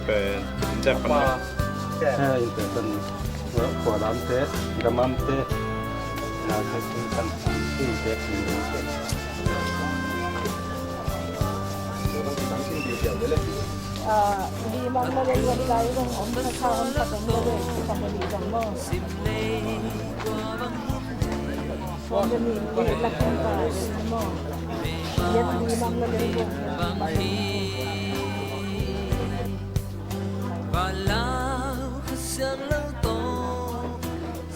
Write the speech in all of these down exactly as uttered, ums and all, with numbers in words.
Pen, in tek pan. Eh, in tek pan. Khua lam te, gamam te. Na te kun pan, in tek pan. Ah, di mang na len wan lai rong om na sa om sa dong na len sa mo di dong mo.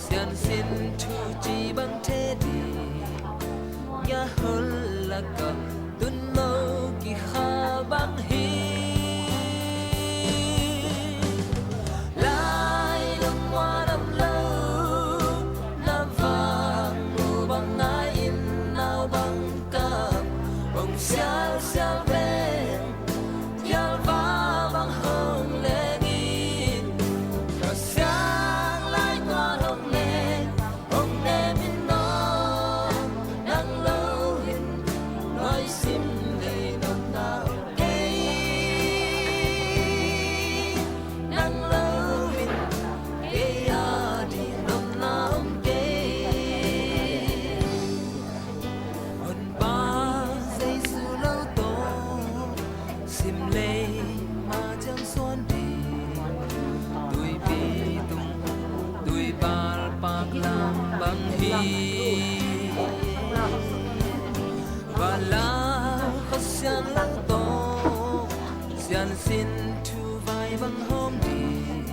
Siansin thu ci bang the di, ya hol laka tun lo ki kha bang hi. Lai lung muan om lo, na vang mu bang ngai in nau bang kap, bang sial sial beng, pial va bang hong leng in, ka siang lai tuan hong leng, hong nem in naw, nang lo in, noi sim lei nop na om kei. Nang lo in, kei a di nop na om kei. Honpa Jesu lo tawh sim lei ma ciang suan ding, tuipi tung tuipal pak lam bang hi. Vala Kha Siang lo tawh siansin thu vai bang hawm ding,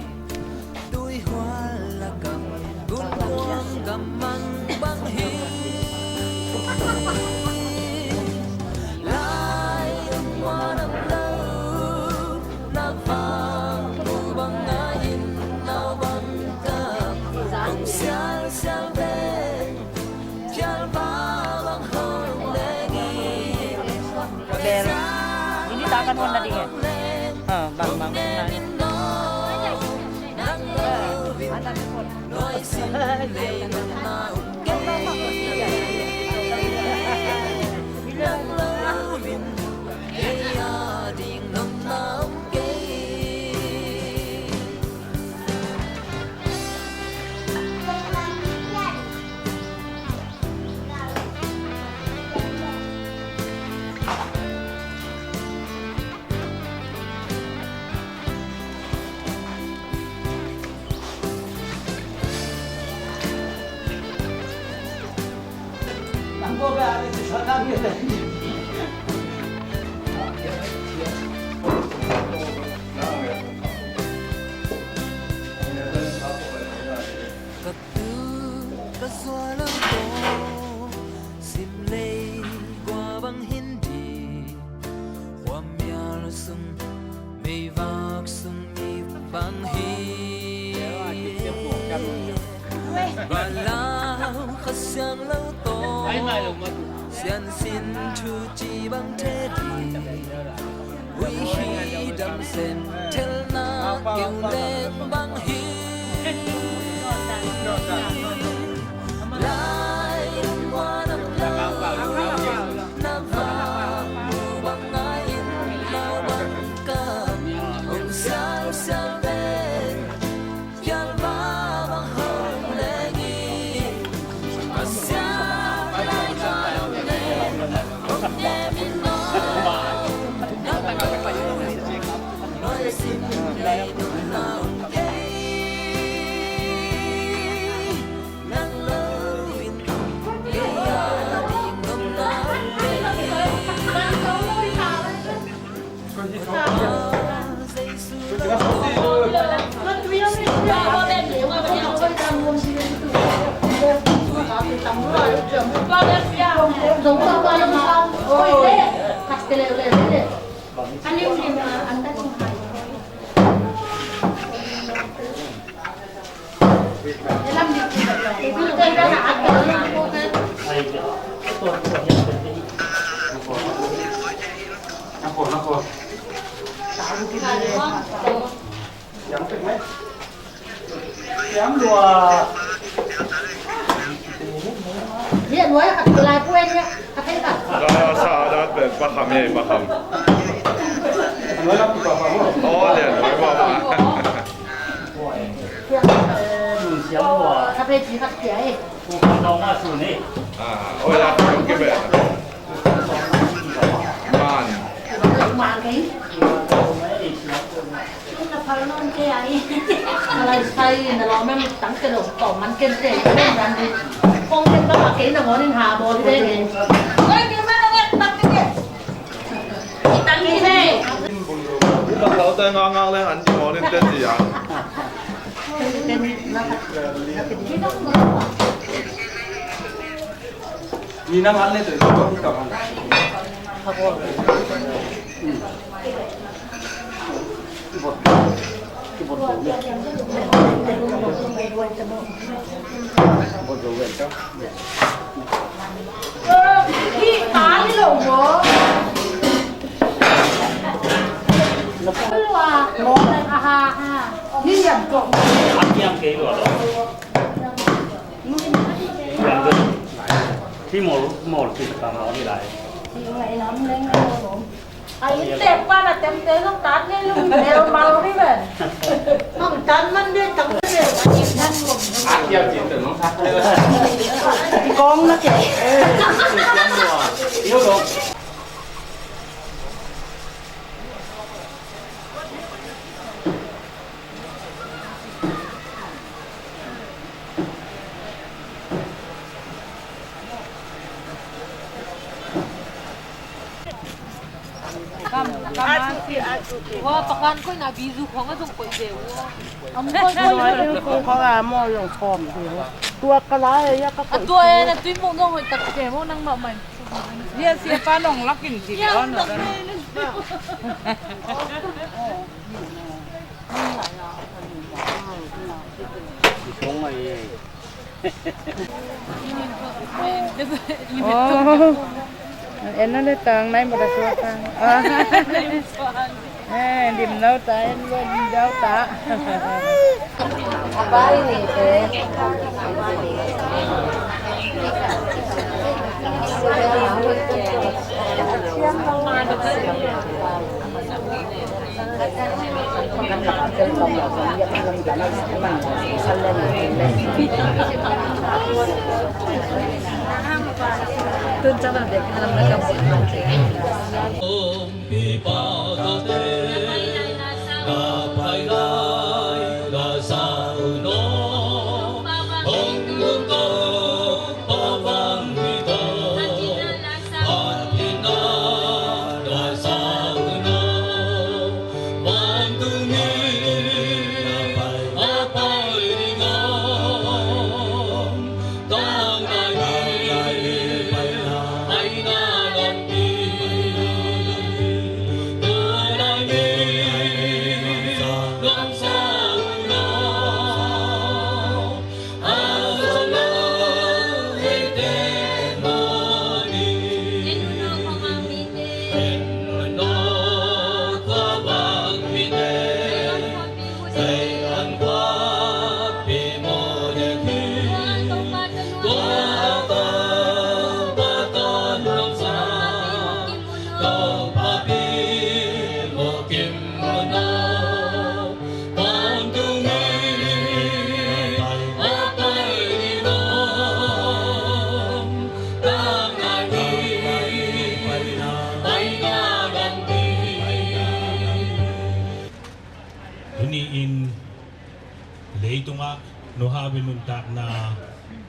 tuihual lakah gunkuang gammang bang hi. Lai lungmuan om lo, na vang mu bang ngai in nau bang kap, hong sial sial beng, pial va bang hong leng in. Bel, ini tak akan warna dingin. Ah, bang, bang, bang. Ka tu ka zuan lo tawh sim lei gua bang hi ding, khuamial sung meivak sung mi bang hi. Vala Kha Siang lo tawh siansin thu ci bang the ding, hui hi dam sen thelna keu leng bang hi. Lai lungmuan om lo, na vang mu bang ngai in nau bang kap, hong sial sial beng, pial va bang hong leng in, a sial lai tuan hong leng, hong nem in naw, nang lo in, noi sim lei nop na om kei. Nang lo in, kei a ding nop na om kei. Lai a sa a dat pen pakham hi, pakham. Aw, lian mai bawm a. Aw, ya, kong kibe. Man. Ina taute ngangang leng an i mawnin te ci a. Ina ngan le tui ko ki ka man. Hi mol, mol, hi ka mol hi lai. Ai, in tek pan a temte zong tat ngei lum bel mal hi ven. Hong tan man de tang de. Kong na ke. Wa pakan koih na bizu khong a zong koih ve ua. Am koih koih koih khong a mo zong khom ve ua. Tua ka lai ya ka koih. A tua e na tui mo zong hoih tak ve mo nang mah mai. Sia sia pa nong lakin ci ve ua no. Oh, en na le tang nai mo da suak tang. Ah. Eh, dim nau ta, en lo dim dau ta. Tuni-in leitungah nuhau i nuntakna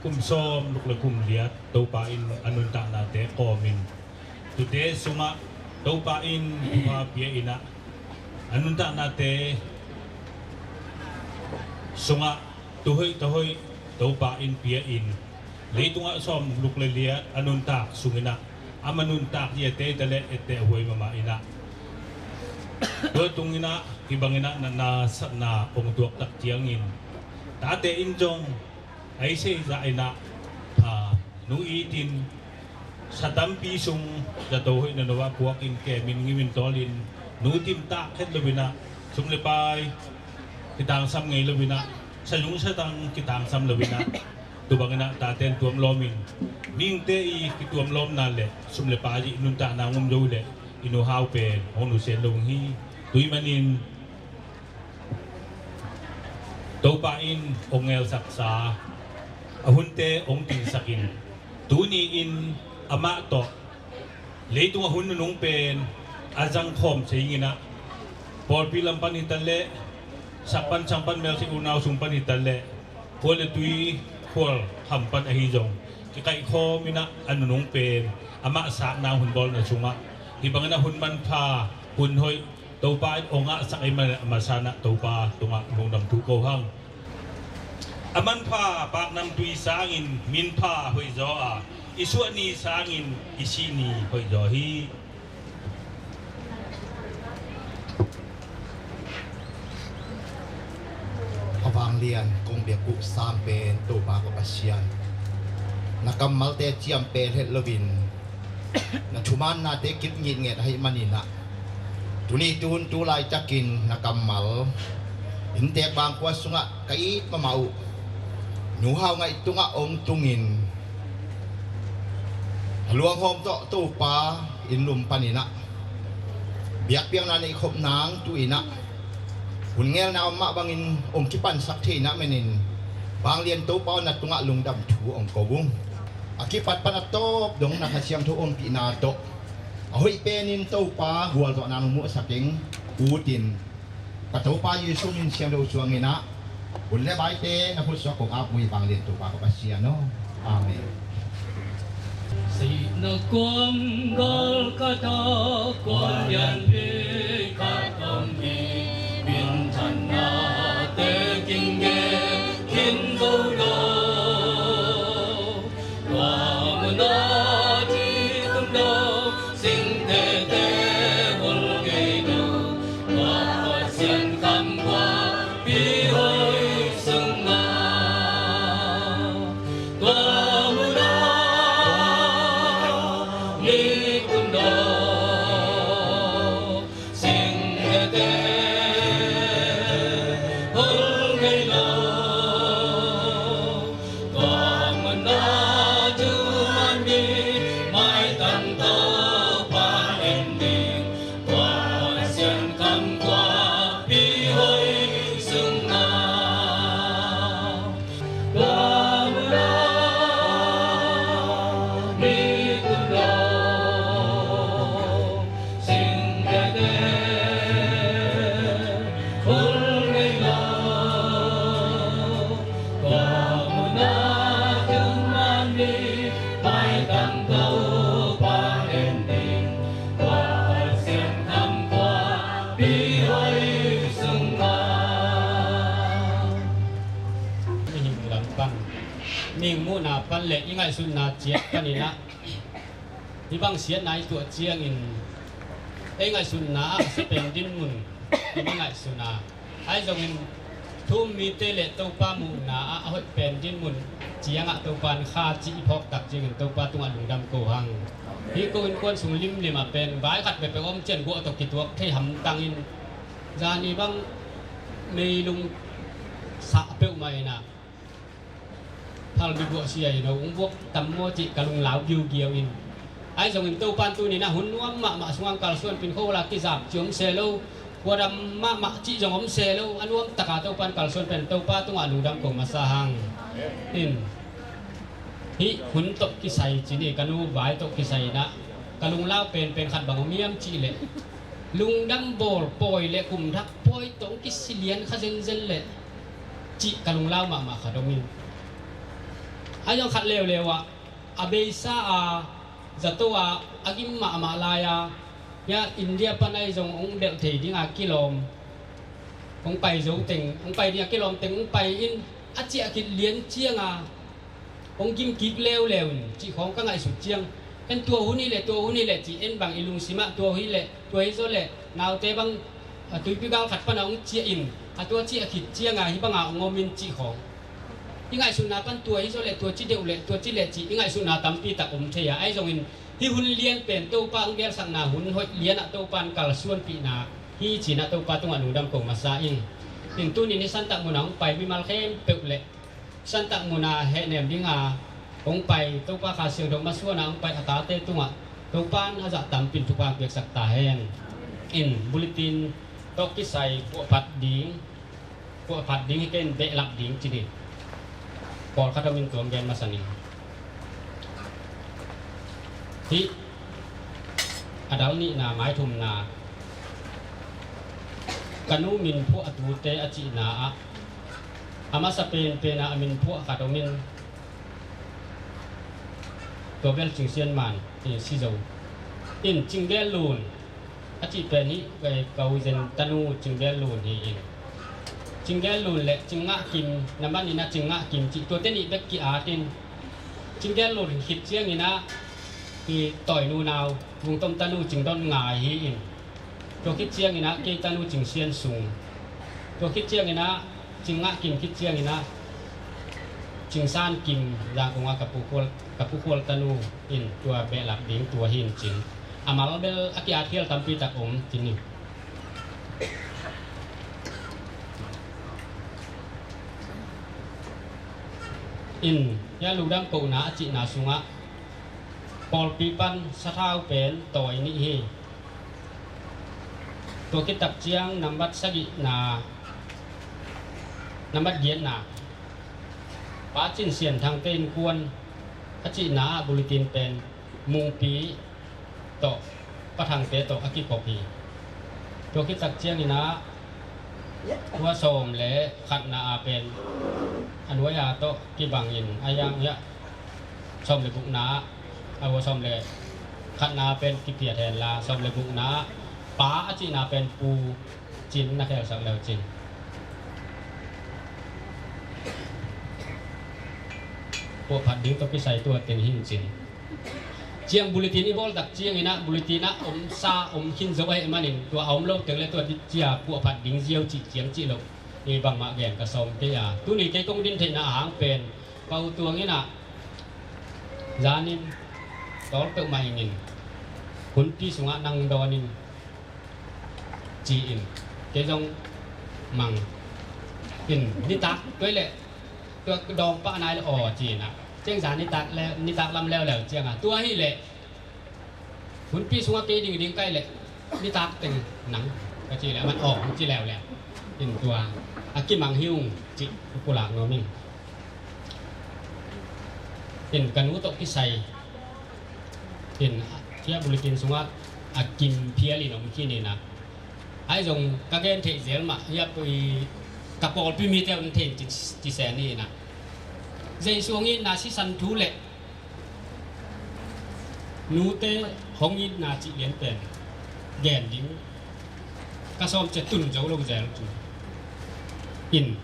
kum sawm luk le kum liat Topa in a nuntaknate kawmin, tute sungah Topa in thupha pia inah, a nuntaknate sungah tuhoih tahoih Topa in pia in, leitungah sawm luk le liat a nuntak sunginah ama nuntak hi a teita le etteh huai mahmah inah, tua tunginah hih banginah natna satna hong tuak tak ciangin, tate in zong a i seizah inah, a, nu itin sa tampi sung zato hoih na no ah puakin kemin ngimin tawlin nu timtak het loinah, sum le pai kitangsam ngei loinah, sayung satang kitangsam loinah, tu banginah taten tuam lawmin mihingte i kituam lawmna le sum le pai i nuntakna ngum zo leh i nuhau pen hong nusian lo hi. Tua ahih manin Topa in hong ngelsaksa a hunte hong tilsakin, tuni-in amah tawh leitung a hun nunung pen a zangkhawm se inginah, pawlpi lam pan hitaleh, sak pan sang pan mel sik unau sung pan hitaleh, khual le tui khual kham pan ahi zong kikaihkhawm inah a nunung pen amah sakna hun bawlna sungah hih bangin a hun manpha hun hoih Topa in hong ngahsak ahih manin a masa inah Topa tungah lungdam thu ko hang. A manpha paknamtui sangin minpha hoihzaw a, i suah ni sangin i sih ni hoihzaw hi. A vanglian kong biak uh sang pen Topa ka Pasian, na kammalte ciam pelhet loin na thumaannate kip ngitnget ahih maninah, tuni tun tu laitakin na kammal inntek bangkua sungah ka it mahmah uh Nu Hau Ngaih tungah hong tungin, a luanghawm tawh Topa inn lum paninah biakpiakna neihkhop nang tu inah, hun ngelna om mah bangin hong kipansak thei inah manin vanglian Topa aw, na tungah lungdam thu hong ko ung. A kipat pan a tawp dong na Kha Siangtho ompihna tawh a hoih penin Topa gualzawhna nong muhsak ing. Utin ka Topa Jesu min siangtho suang inah hun le baite na khut suak kong ap uh hi vanglian Topa ka Pasian aw. Amen. Sihna kuam gal khat ah kuan lianpi khat om hi. Minthanna te kingge khin zo lo. Tua muna thi tum lo, singtete hol ngei lo. Tua Pasian kamkuapi hoih sungah, tua muna ni tum lo. Singtete hol ngei lo. Tua muna tu man mi maitang Topa en ding. Tua Pasian kamkuapi hoih sungah. Mihing muhna pan le i ngaihsutna ciat paninah hih bang siatna i tuah ciangin ei ngaihsutna ah a sa pen dinmun i ngaihsutna ahi zongin thu-um mite le Topa muhna ah a hoih pen dinmun ciangah Topa in kha cih i phawk tak ciangin Topa tungah lungdam ko hang. Hih ko innkuan sung limlim ah pen vai khat peuhpeuh om ciang guah tawh kituak thei hamtangin zani bang meilung sah peuhmah inah phal mi buah sia hi lo, ung buak tam maw cih ka lunglau giugiau in. Ahi zongin Topa in tuni-in ah hun nuam mahmah sungah kalsuan pin, khuahul a kizap cih om se lo, khuadam mahmah cih zong om se lo, a nuamtaka Topa in kalsuan pen Topa tungah lungdam ko masa hang. In hih hun tawh kisai cih ni, ka nu vai tawh kisai inah ka lunglau penpen khat bang om hiam cih leh, lungdam bawl pawi le kum thak pawi tawh hong kisi lian kha zenzen leh cih ka lunglau mahmah khat om in. Ahi zong khat leuleu ah a beisa a zato a a gim mahmah lai a, hia India pan ahi zong hong delh thei ding a kilawm, hong pai zo teng, hong pai ding a kilawm teng hong pai in, a ciah khit lian ciang a hong gim kik leuleu in cih khawng ka ngaihsut ciang, en tua hun hi leh, tua hun hi leh cih en bang i lungsim ah tua hi leh, tua hi zaw leh naute bang a tuipi gal khat pan a hong ciah in, a tua ciah khit ciang a hih bang a hong om in cih khawng i ngaihsutna pan tua hi zaw leh, tua ci deuh leh, tua ci leh cih i ngaihsutna tampi tak om thei a, ahi zongin hih hun lian pen Topa hong gelsakna hun hoih lian ah Topa in kalsuanpihna hi ci-in ah Topa tungah lungdam ko masa ing. In tuni-in hih Santak mun ah hong pai mimal khempeuh le Santak mun a hehnem ding a hong pai, Topa Kha Siangtho masuan a hong pai a tate tungah Topa in a zah tampi in thupha piaksak ta hen. In bulletin tawh kisai puahphat ding, puahphat ding hi kei in behlap ding ci ding. Pawlkhat om in tuam gen masa ning. Hih a dal nihna, maithumna, ka nu min phuah a tute a cihna ah a masa penpen ah a min phuah khat om in, tua bel Cing Sian Man, eh, si zo in Cing Gel Lun a cih pen hih, eh, ka u zen tanu Cing Gel Lun hi in. Cing Gel Lun le Cing Ngah Kim, na man in ah Cing Ngah Kim cih tuate nih bek ki-at in. Cing Gel Lun khit ciangin ah i tawi nu nau Vung Tom tanu Cing Don Ngai hi in. Tua khit ciangin ah kei tanu Cing Sian Sung. Tua khit ciangin ah Cing Ngah Kim khit ciangin ah Cing San Kim, Zangkong ah ka pu Khual, ka pu Khual tanu in tua behlap ding tua hi in cin. A mal bel a ki-at khial tampi tak om cin hi. In, hia lungdam kohna a cihna sungah pawlpi pan sathau pen tawi nih hi. Tua khit tak ciang nambat sagihna, nambat giatna, Pa Cin Sian Thangte Innkuan a cihna ah bulletin pen Mungpi tawh, Pa Thangte tawh a kikop hi. Tua khit tak ciangin ah, tua sawm le khatna ah pen a nuai-a tawh kibangin a yang hiah sawm le gukna ah, a ua sawm le khatna pen kiphiat hen la, sawm le gukna ah Pa a cihna pen Pu Cin na khelsak leu cin. Puahphat ding tawh kisai tua teng hi in cin. Ciang bulletin i bawl tak ciangin ah bulletin ah om sa om khin zo ahih manin tua a om lo teng le tua cia puahphat ding ziau cih ciang cih lo. Ni bangmah gen ka sawm kei a. Tuni kei kong din theihna a hang pen Pau Tuang in ah zanin tawl peuhmah ing in, hunpi sungah nang dawn in ci-in kei zong mang in nitak tuai leh tua dawng pah nai le aw ci-in ah ciang zan nitak le, nitak lam leuleu ciangah tua hi leh hunpi sungah kei ding ding kai leh nitak teng nang ka ci leh a man aw ci leuleu in tua a kimang hi ung cih ka pulak nuam ing. In ka nu tawh kisai in hia bulletin sungah a kim phial in om khin in ah, ahi zong ka gen theih zel mah hia pui ka pawlpi mite un thei in ci, ci sen hi in ah, Jesu hong itna sisan thu le nute hong itna cih lian pen gen ding ka sawm cia tun zo lo zel tu in,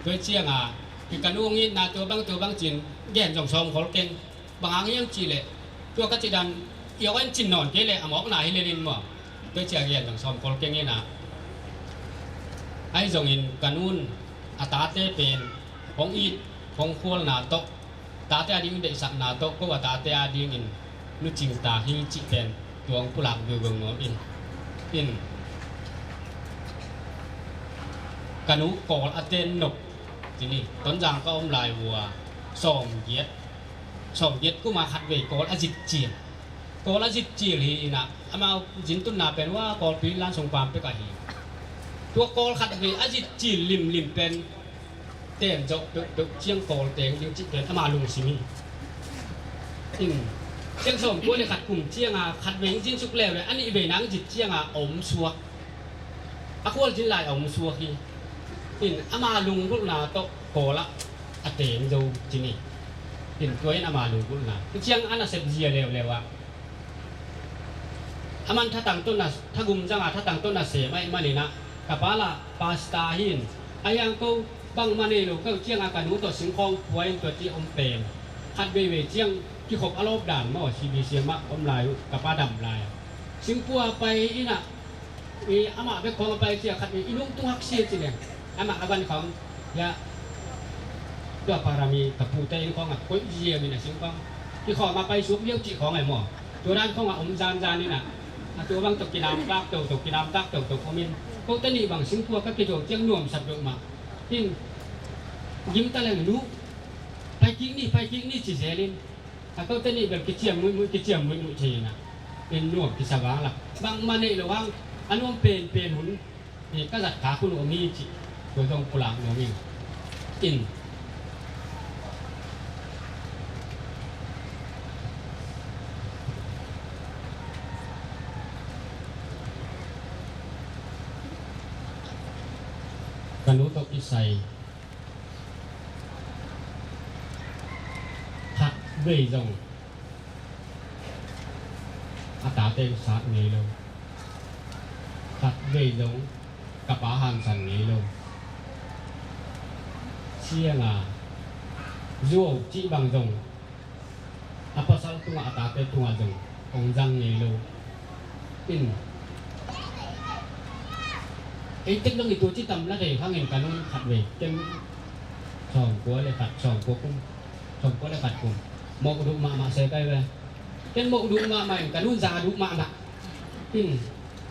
tua ciangah i ka nu hong itna tua bang tua bang cin gen zong sawm khol keng. Bang hang hiam cih leh tua ka cih dan i awk en cin nawn kei leh a mawkna hi lelin maw? Tua cia gen zong sawm khol keng in ah, ahi zongin ka nun a tate pen hong it hong khualna tawh, tate a ding deihsakna tawh ko a tate a dingin nu cingtak hi cih pen tua hong pulak viuveu nuam in. In ka nu Kawl a ten nop ci ni, Tonzang ka om lai uh a sawm giat, sawm giat kuma khat vei Kawl a zit cil, Kawl a zit cil hi in ah, amau zin tunna pen hua Kawlpi lan sung pam pek ahi. Tua Kawl khat vei a zit cil limlim pen ten zawh peuhpeuh ciang Kawl teng ding cih pen ama lungsim hi. In, ciang sawm kua le khat kum cianga khat vei hong zin suk leuleu a nih vei nang zit cianga a om suak, a khual zin lai a om suak hi. In, ama lunggulhna tawh Kawl ah a teng zo ci ni. In, tua in ama lunggulhna hi ciang a nasep zia leuleu ah a man thatang tawh na, thagum zanga thatang tawh na sem ahih manin ah ka pa lah pastor hi in, a hiang ko bangmah nei lo ka uh cianga ka nu tawh singkhawng pua in tua ci om pen khat veivei ciang kikhop a lawp dan maw C B C mah om lai uh ka pa dam lai ah singpua pai in ah i amah bek khawng a pai cia khat i nungtung hak sia ci leng amah a van khawng ya tua parami ka pute in khawng a koih ziam in a sing khawng kikhawm a pai suk liau cih khawng ai maw? Tua dan khawng a om zanzan in ah a tua bang tawh kinamtak toto kinamtak toto om in kote nih bang singpua ka kizuang ciang nuamsak deuh mah in gimta leng nu pai kik ni pai kik ni ci zel in a kote nih bel kiciam muihmuih kiciam muihmuih thei in ah in nuam kisa vang lak bangmah neih lo hang a nuam penpen hun Hi, ka zat khak hun om hi cih tua zong pulak nuam ing. In. Ka nu tawh kisai khat vei zong a tate sat ngei lo. Khat vei zong ka pa hangsan ngei lo. Sianga zuau cih bang zong a pasal tungah, a tate tungah zong hong zang ngei lo. In, ei tek dong i tua ci tam la thei khangin ka nun khat vei ken sawmkua le khat, sawmkua kum, sawmkua le khat kum. Mawh duh mahmah se kai ve. Ken mawh duh mahmah in ka nun za duh mahmah. In,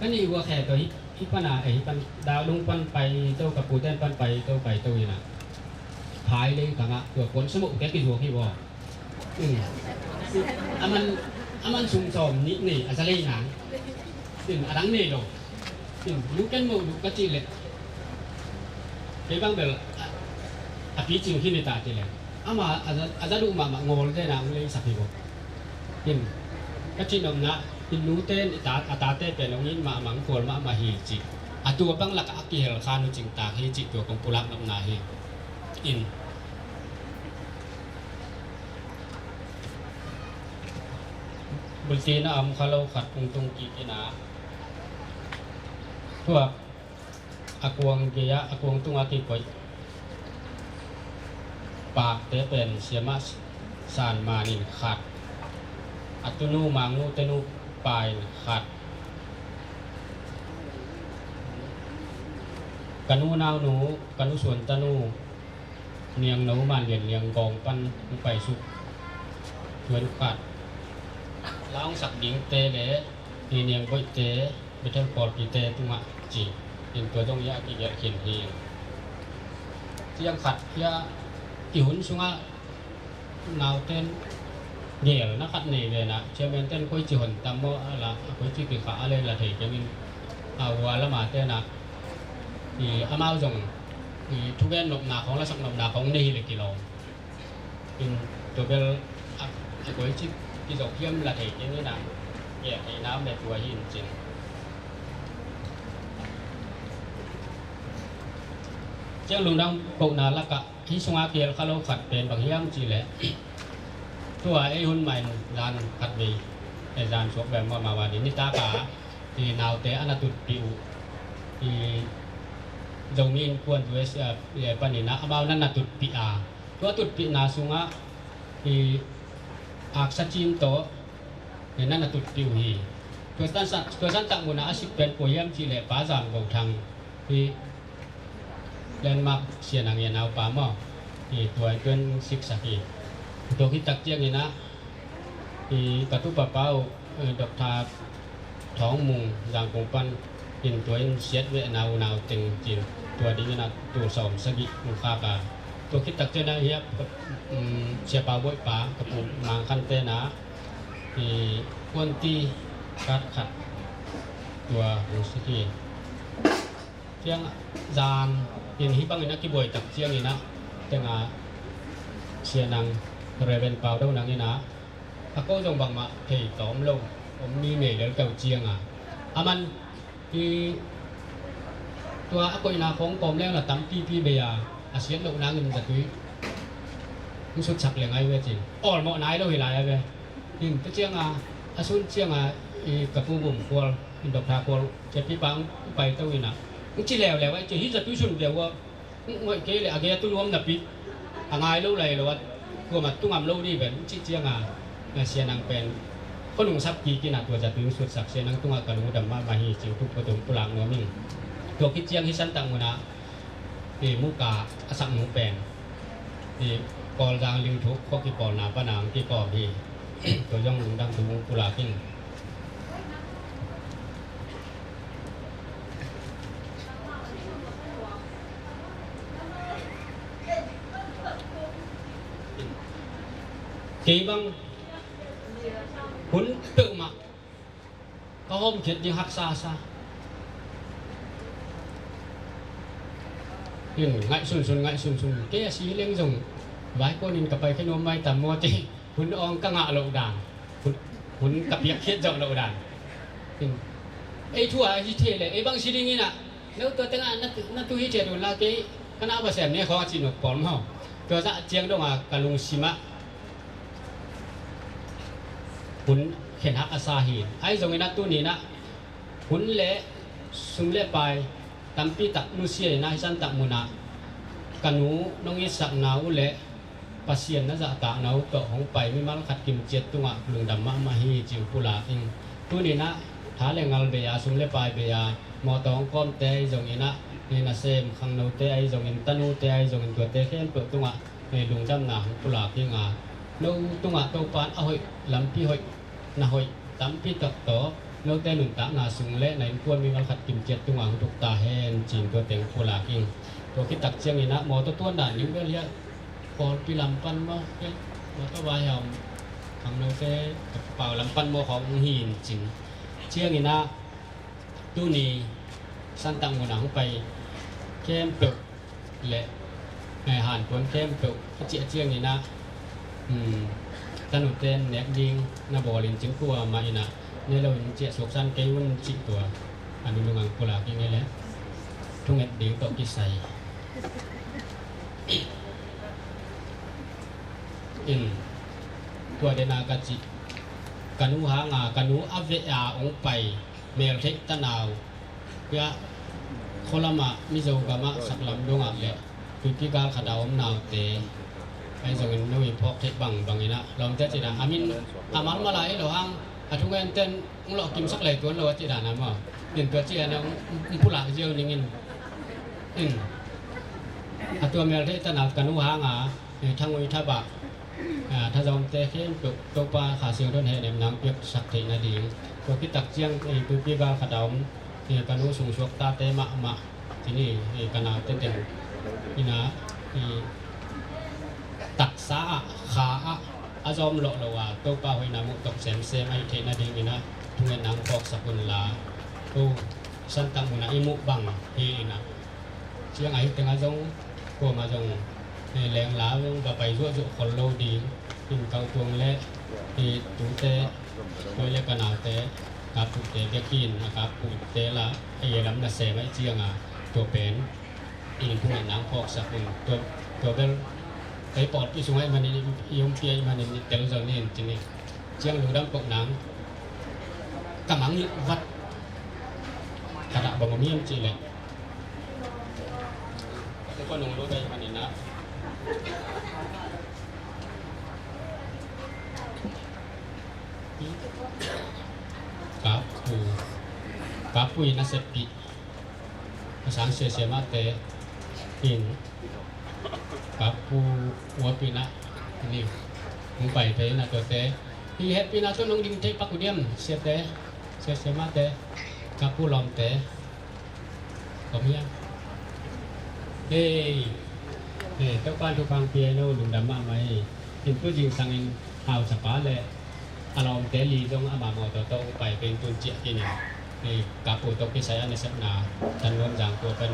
ka nih ua khe tawh hi, hi pana, eh, hi pan, Daulung pan pai to, ka puten pan pai to, pai to ina. Phai lei ka ngah tua kuan sa mawh ke kizuak hi ua. In, a man, a man sum sawm nih nei a za lei nang. In, a dang nei lo. In, nu ken mawh duh ka cih leh, kei bang bel a, a picing hi ni ta cih leh, ama a za, a za duh mahmah ngawl te nang lei sak hi bawk. In, ka cih nopna, in, nute in a tate pen hong it mahmah, hong khual mahmah hi cih. A tua bang lakah a kihel khan uh cingtak hi cih tua kong pulak nopna hi. In, bultina a om kha lo khat kong tung kik ina, tua a kuang gei-ah, a kuang tungah kikoih pakte pen Siamah San Man in khat, a tunu Mangnu tenu pa in khat, ka nu naunu, ka nu suan tanu Niangno Man Lian Niang Gawng pan hong paisuk tuan khat, la hong sak dingte le Niang Boihte, Bethel pawlpite tungah ci, in tua zong hiah a kigelh khin hi. Ciang khat hiah i hun sungah nauten gelna khat nei ve na, chairman ten koici hon tam maw, a la, a koici kikhah a le la thei kengin, a, ua lama tenah, i, amau zong, i, thugen nopna khawng, lasak nopna khawng nei hi le kilawm. In, tua bel a, a koici kizop hiam la thei kengin a, gelh theihna om le tua hi in cin. Ciang lungdam kohna lakah hih sungah kihel kha lo khat pen bang hiam cih leh, tua ei hun mah in zan khat vei, ei zan suak vei mah mah a ding nitak a, i naute a na tutpih uh, i Zomi Innkuan U S A panin ah amau na na tutpih a, tua tutpihna sungah i aksa cin tawh na na tutpih uh hi. Tua san, tua santak munah a sik pen kua hiam cih leh Pa Zam Go Thang hi. Landmark Sia Nang i a naupa maw? Hi, tua in tua in siksak hi. Tua khit tak ciangin ah, hi, ka tu papa uh, eh, Doctor Thawng Mung Zangkong pan in tua in siat veh nau nau teng cin tua dingin ah tul sawm sagih hong khak a. Tua khit tak ciangin ah hiah, um, Sia Pau Bawi pa ka pu Mang Khan te na, hi, kuanti kat khat tua hong sik hi. Ciang zan in hih bangin a kibuai tak ciangin ah, tengah Sia Nang, Reverend Pau Do Nang in ah, a ko zong bangmah thei tawm lo, om mi nei lel keu ciang a, a man hi. Tua a koihna khawng kawm leng la tampipi bei a, a siat loh nangin zatui hong sutsak leng ai ve cin, awlmawh nai lo hi lai a ve. Hin, tua ciang a, a sun ciang a, i ka pu Gum Khual, in Doctor Khual, ciapipa hong pai to in ah, hong ci leuleu ai ci, hih zatui sun deuh a, hong ngoih kei leh a gei a tu nuam napi, a ngai lo lai lo a, tua mah tu ngam lo dih ven, hong cih ciang a, na Sia Nang pen khuanung sap kik in ah tua zatui hong sutsak, Sia Nang tungah ka lungdam mahmah hi cih tua tung pulak nuam ing. Tua khit ciang hih santak munah, i, muka a sak nung pen, i, Kawlzang ling thuk khua kipawlna pana hong kikawm hi. Tua zong lungdam thu hong pulak ing. Kei bang hun peuhmah ka hawmkhiat ding haksa sa. Ngaih sunsun, ngaih sunsun. Kei a si leng zong vaikon in ka pai khe nuam mai tam maw ci. Hun awng ka ngah loh dan, hun, hun ka piakkhiat zawh loh dan. Ei thu a hi thei le ei bang si ding in ah, no tua tengah na tu hi thei dun la kei ka na va sem ne khawng a cih nop pawl maw. Tua zah ciang dong a ka lungsim ah hun khen hak a sa hi. Ahi zongin ah tuni in ah hun le sum le pai tampi tak nusia in ah hi santak munah ka nu nong itsakna uh le Pasian na zahtakna uh tawh hong pai mimal khat kimciat tungah lungdam mahmah hi ci uh pulak ing. Tuni in ah tha le ngal bei a, sum le pai bei a, mawtaw hong kawmte ahi zongin ah, nasem khangnote ahi zongin, tanute ahi zongin, tuate khempeuh tungah lungdamna hong pulak ing a, no tungah Topa in a hoih, lampi hoih, na hoih tampi tak tawh note nuntakna sung le na innkuan mimal khat kimciat tungah hong tuk ta hen ci-in tua teng pulak ing. Tua khit tak ciangin ah mawtaw tuan dan ding bel hiah pawlpi lam pan maw, hiah mawtaw vai hiam, khangnote pau lam pan maw khawng hong hi in cin. Ciangin ah tuni santak munah hong pai khempeuh le, eh, hankuan khempeuh a ciah ciangin ah, um, tanute nek ding na bawl in cin kuamah in ah ne lo in ciah suaksan kei un cih tua a nunung ang pulak ing e le thunget ding tawh kisai in tua dena ka cih ka nu hanga ka nu a veh a hong pai meltheih tanau. Pia khualamah Mizo gamah saklam dongah le tuipi gal khat a om naute ahi zongin no i phawk theih bangbang inah lawmte cinah a min a malmal a ei lo hang a thungen ten hong lawhkimsak lei tuan lo a cih danah maw? In tua cih ana hong pulak ziau ningin in a tua meltheih tanau ka nu hanga thangui thabah a, thazawmte khempeuh Topa Kha Siangtho in hehnem nang piaksak theih nading. Tua khit tak ciang ei tuipi gal khat a om, ei ka nu sungsuak tate mahmah cini, ei ka naute teng ina, ei taksa ah kha ah a zawm lawh lo a Topa hoihna muh tawk semsem ahi theih nading ina thungen nang phawksak unla. Ko santak munah i muh bang hi ina ciang ahi tengah zong kuamah zong, eh, lengla zong va pai zuahzuah khol lo ding. In kau tuang le, eh, tute, tua le ka naute, ka puhte bek in a ka puhte la ei lam nasem ahi cianga tua pen in phung in nang phawksak un. Tua, tua bel ei pawlpi sungah i manin i umpi ahi manin i tel zon in cini. Ciang lungdam kok nang ka mang i vat ka dah bang om hiam cih leh ka nung lut ahi maninah ka pu, ka pu i nasep pi a sang siasia mahte in ka pu uap inah ni hong pai pe inah tuate hi hehpihna tawh nong ding thei pak uh diam siate, siasia mahte, ka pu lawmte. Kom hiam? Hei, hei, Topa in thupha pia no lungdam mahmah hi. In tu zingsangin hausapa le a lawmte li zong ama mawtaw tawh hong pai pen tun ciah kinin, hei, ka pu tawh kisai a nasepna tan nuam zang tua pen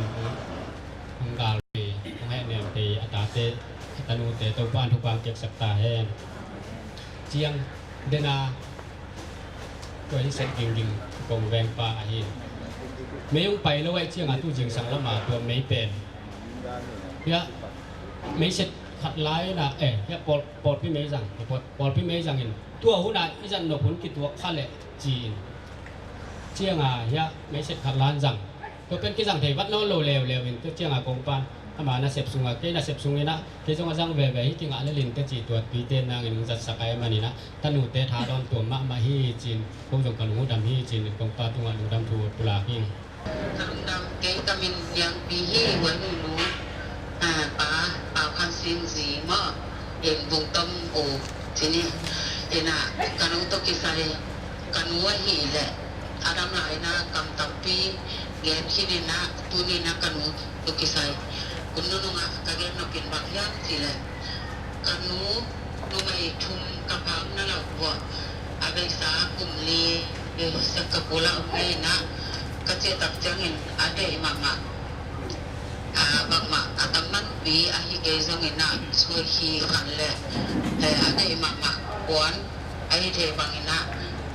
hong gal hi, hong hehnem hi a tate a tanute Topa in thupha piaksak ta hen. Ciang dena tua hi set dingding kong vengpa ahi. Mei hong pai lo ahi cianga tu zingsang lama tua mei pen hiah mei set khat lai na eh hiah pawl, pawlpi mei zang, pawl, pawlpi mei zangin tua huna i zan nop hun kituak kha leh ci-in cianga hiah mei set khat lan zang. Tua pen kizang thei vat nawn lo leuleu in tua cianga kongpan ama nasep sunga kei nasep sunginah kei zong a zang veve hi kingah lelin teci tuatpite nangin hong zatsak ahi maninah tanute tha dawn tuam mahmah hi cin ko zong ka lungdam hi cin kongpa tungah lungdam thu pulak hi. Ka lungdam kei ka min Niangpi hi, Huai Nunu, ah, pa Pau Khan Sin zi maw, in Bungtom u cini, ina ka nu tawh kisai ka nu ahi leh a dam laina kam tampi gen khin ina tuni na ka nu tawh kisai kun nunungah ka gen nopin bang hiam cih leh ka nu numei thum ka pau na lo buah a beisa kum li Singapore ah om ina ka ciah tak ciangin a deih mahmah. Bangmah a tam manpi ahi kei zongin ah suai hi khan le a deih mahmah kuan ahi thei bangin ah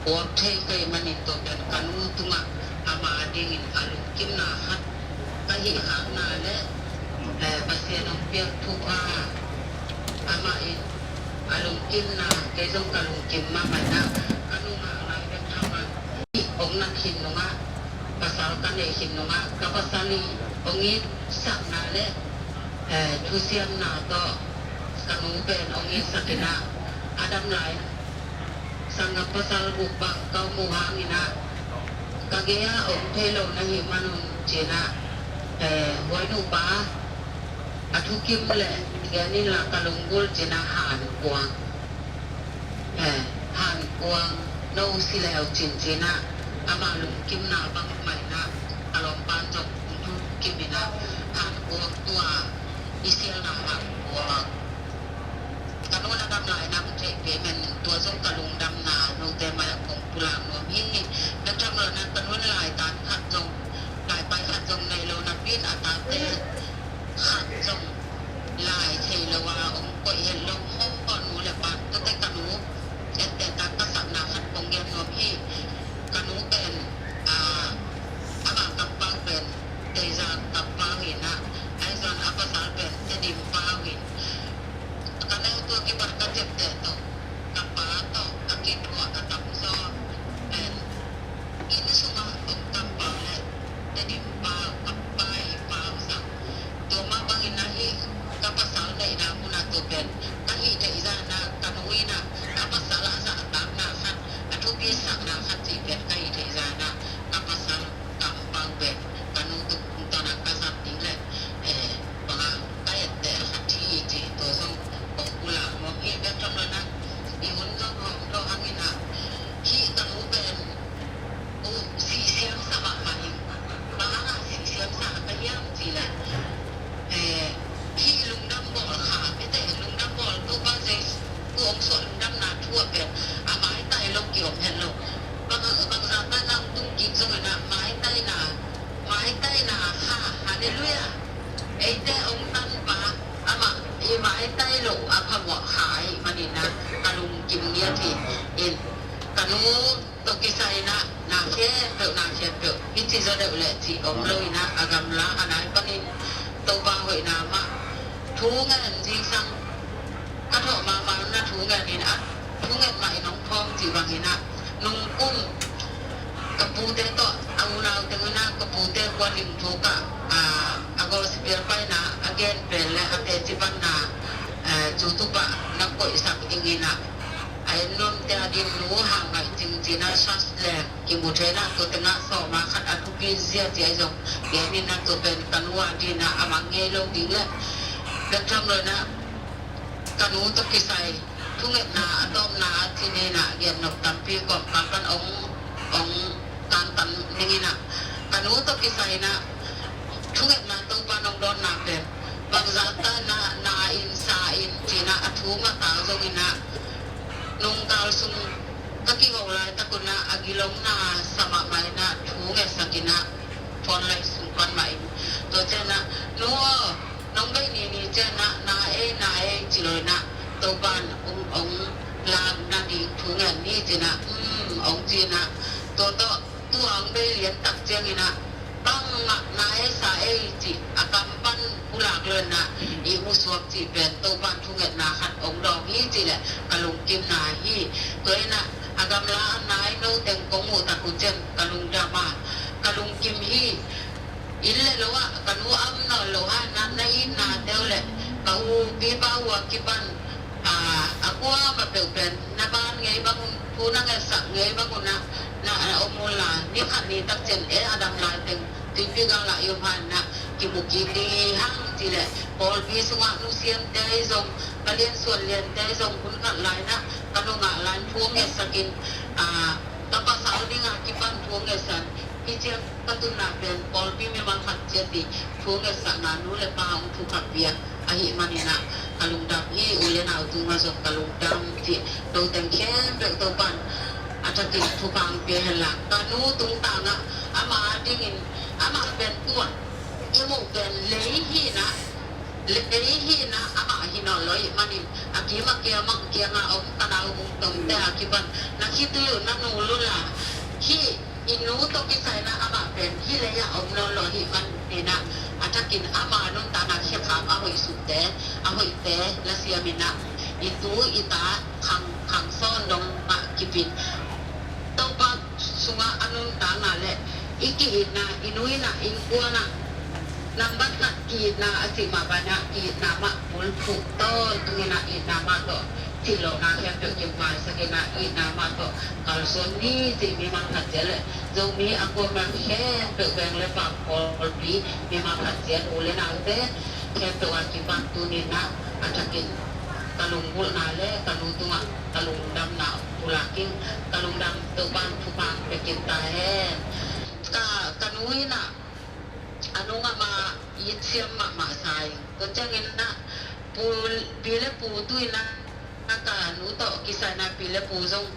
puak thei kei manin tua pen ka nu tungah ama dingin a lungkimna khat ka hih khakna le Pasian hong piak thupha amah in a lungkimna kei zong ka lungkim mahmah in ah ka nu ngah lai bek tham lo. Hong nat khin nungah pasal ka neih khin nungah ka pasal in hong itsakna le thusiamna tawh ka nu pen hong itsak in ah a dam lai sanggam pasal guk bang ka hong muh hangin ah ka gei-ah om thei lo na hih manun ci-in ah huai nupa a thukim le gen inla ka lunggulh ci-in ah Han Kuang, Han Kuang no si leu cin ci-in ah ama lungkimna bangmah in ah ka lawmpan zong hong thukim in ah Han Kuang tua i sialna Han Kuang ka nu na dam lai na hong theih kei men tua zong ka lungdamna note mai ah kong pulak nuam hi. Bek tham lo na ka nu in laitan khat zong laipai khat zong nei lo napi in a tate khat zong lai thei lo a hong koih het lo hawh nu le pa tuate ka nu etteh tak ka sakna khat kong gen nuam hi. Ka nu pen ama kampau pen Teizang kampau hi in ah ahi zongin a pasal pen Tedim pau hi in ka neu tua kipat ka ciapteh tawh ka pa tawh a kithuah a tamzaw pen inn sungah om kampau le Tedim pau ka pa i pau sang tua mah bangin ahi ka pasal neihna munah tua pen ka hih theih zan ah ka nu in ah a pasal a zahtakna khat a thupi sakna khat cih pen ka hih theih zan ah ka pasal kampau pen ka nu tung tawn ah ka zat ding le bang a ka etteh a khat hi cih tua zong kong pulak nuam hi. Bek tham lo na i hun zong hawm lo hangin ah hih ka nu pen uh sihsiam sa mahmah hi. Bang hang a sihsiam sa ka hiam cih leh hih lungdam bawl kha mite lungdam bawl Topa Jesu hong suah lungdamna thu a pen a maitai lo kiom het lo. Bang bangzah tai na hong tung kik zongin ah maitaina maitaina kha. Halleluiah. Eite hong tanpa amah i maitai lo a phamawh kha ahih manin ah ka lungkim ngiat hi. In ka nu tawh kisai in ah na khempeuh na khempeuh hih ci zaw deuh leh cih om lo in ah a gamla a nai panin Topa hoihna mah thu ngen zingsang ka thawh mahmah na thu ngen in ah thu ngen mah in hong phawng cih bangin ah nungkum ka pute tawh a unau teng in ah ka pute kua lim thuk ah a gospel paina a gen pen le a teci panna YouTube ah na koihsak ing in ah a en nuamte a din nu hau ngaih cingcin ah sas le kimu thei in ah tua teng ah sawma khat a thupi zia ci ahi zong gen in ah tua pen ka nu a din ah a mang ngei lo ding le bek tham lo in ah ka nu tawh kisai thungetna a tawpna a cin in ah gen nop tampi kawmkal pan ong ong kantan ning in ah ka nu tawh kisai in ah thungetna Topa nong dawnna pen bangzah ta na na in sa in cin ah a thu mata zong in ah nungkal sung ka kiho laitak un ah a gilongna sa mahmah in ah thu ngetsak in ah phone line sung pan mah in tua ciang ah nu aw nong bei ni ni ciang ah na ei na ei ci lo in ah Topa in ong ong lak na ding thu ngen ni cin ah um ong cin ah tua tawh tua ong bei lian tak ciangin ah bangmah na ei sa ei cih a kam pan pulak lo in ah i musuak cih pen Topa in thungetna khat ong dawng hi cih leh ka lungkimna hi. Tua in ah a gamla a nai no teng kong muh tak uh ciang ka lungdam a ka lungkim hi. Inn le lo ah ka nu a om nawn lo hang in ah na itna teu le ka u pipa uh a kipan a kuamah peuh pen na ban ngei bang un thu na ngetsak ngei bang un ah na om un la ni khat ni tak ciang e a dam lai teng tuipi gal ah i om hang in ah kimu kik ding hi hang cih leh pawlpi sungah nusiamte ahi zong palian suan liante ahi zong hun khat lai in ah ka nu ngah lai in thu ngetsak in ka pasal ding a kipan thu ngetsak in hih ciang ka tunna pen pawlpi mimal khat ciat ding thu ngetsakna nu le pa hong thu kha piak ahih manin ah ka lungdam hi. U le nau tungah zong ka lungdam cih lo teng khempeuh Topa in a thakin thupha hong pia hen la ka nu tungtang ah ama dingin ama pen tua i muh pen lei hi na, lei hi na, amah hi nawn lo ahih manin, a kim a kiam a kiang a om ka nau bung tomte a kipan na khitui uh na nul uh la, hih i nu tawh kisai na amah pen hih lei ah om nawn lo ahih manin ah, a thakin ama nuntakna khekhap a hoih sukte, a hoihte la siam in ah, i tu i ta khang, khang sawn dong ah kipin Topa sungah a nuntakna le i ki-itna, i nu in ah, innkuan ah, nambat khat ki-itna a cih mah bangin ah, ki-itna mah bulphuh tawntung in ah, itna mah tawh thillohna khempeuh kimaisak in ah, itna mah tawh kalsuan ni cih mimal khat ciat le Zomi a kuamah khempeuh, veng le pam, pawlpi, mimal khat ciat, u le naute khempeuh a kipan tuni in ah, a thakin ka lunggulhna le ka nu tungah ka lungdamna pulak ing. Ka lungdam, Topa'n thupha pia kim ta hen. Ka, ka nu in ah, a nung amah it siam mahmah sa ing. Tua ciangin ah, pu, pi le pu tu in ah, ka nu tawh kisai in ah pi le pu zong,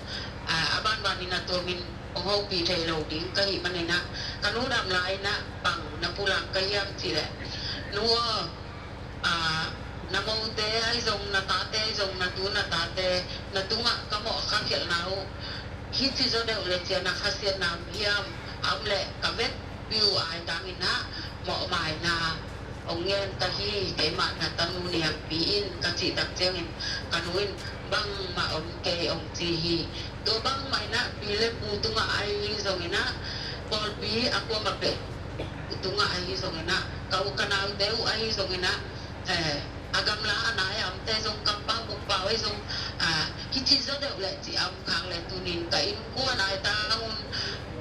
ah, a banbanin a tuamin hong hopih thei lo ding ka hih manin ah, ka nu dam lai in ah bang na pulak ka hiam cih leh, nu aw, ah, na mote ahi zong, na tate ahi zong, na tu na tate, na tungah ka mawh ka khialhna uh hih ci zaw deuh le ci-a na khasiatna hiam, a om leh ka vekpi uh aitang in ah mawhmaina hong ngen ka hi, keimah na tanu Niangpi in, ka cih tak ciangin ka nu in bangmah om kei hong ci hi. Tua bangmah in ah pi le pu tungah ahi zongin ah, pawlpi a kuamah peuh tungah ahi zongin ah, ka u ka naute uh ahi zongin ah, eh, a gamla a nai a omte zong kampau bukpau ahi zong, ah, hih ci zaw deuh le ci a om khak le tunin ka innkuan aitang un,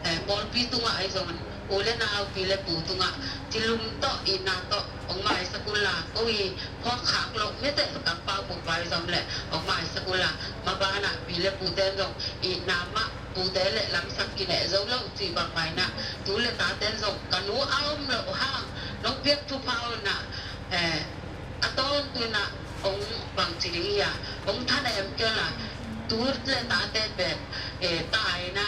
eh, pawlpi tungah ahi zongin, u le nau, pi le pu tungah cilum tawh, itna tawh hong maisak un la, ko i phawk khak loh mite kampau bukpau ahi zong le hong maisak un la, maban ah pi le pute in zong itna mah pute le lamsang kineh zo lo cih bangmah in ah, tu le tate in zong ka nu a om loh hang nong piak thupha un ah, eh, a tawntung in ah hong bangci ding hi a, hong thanem kei un la, tu le tate pen, eh, taina,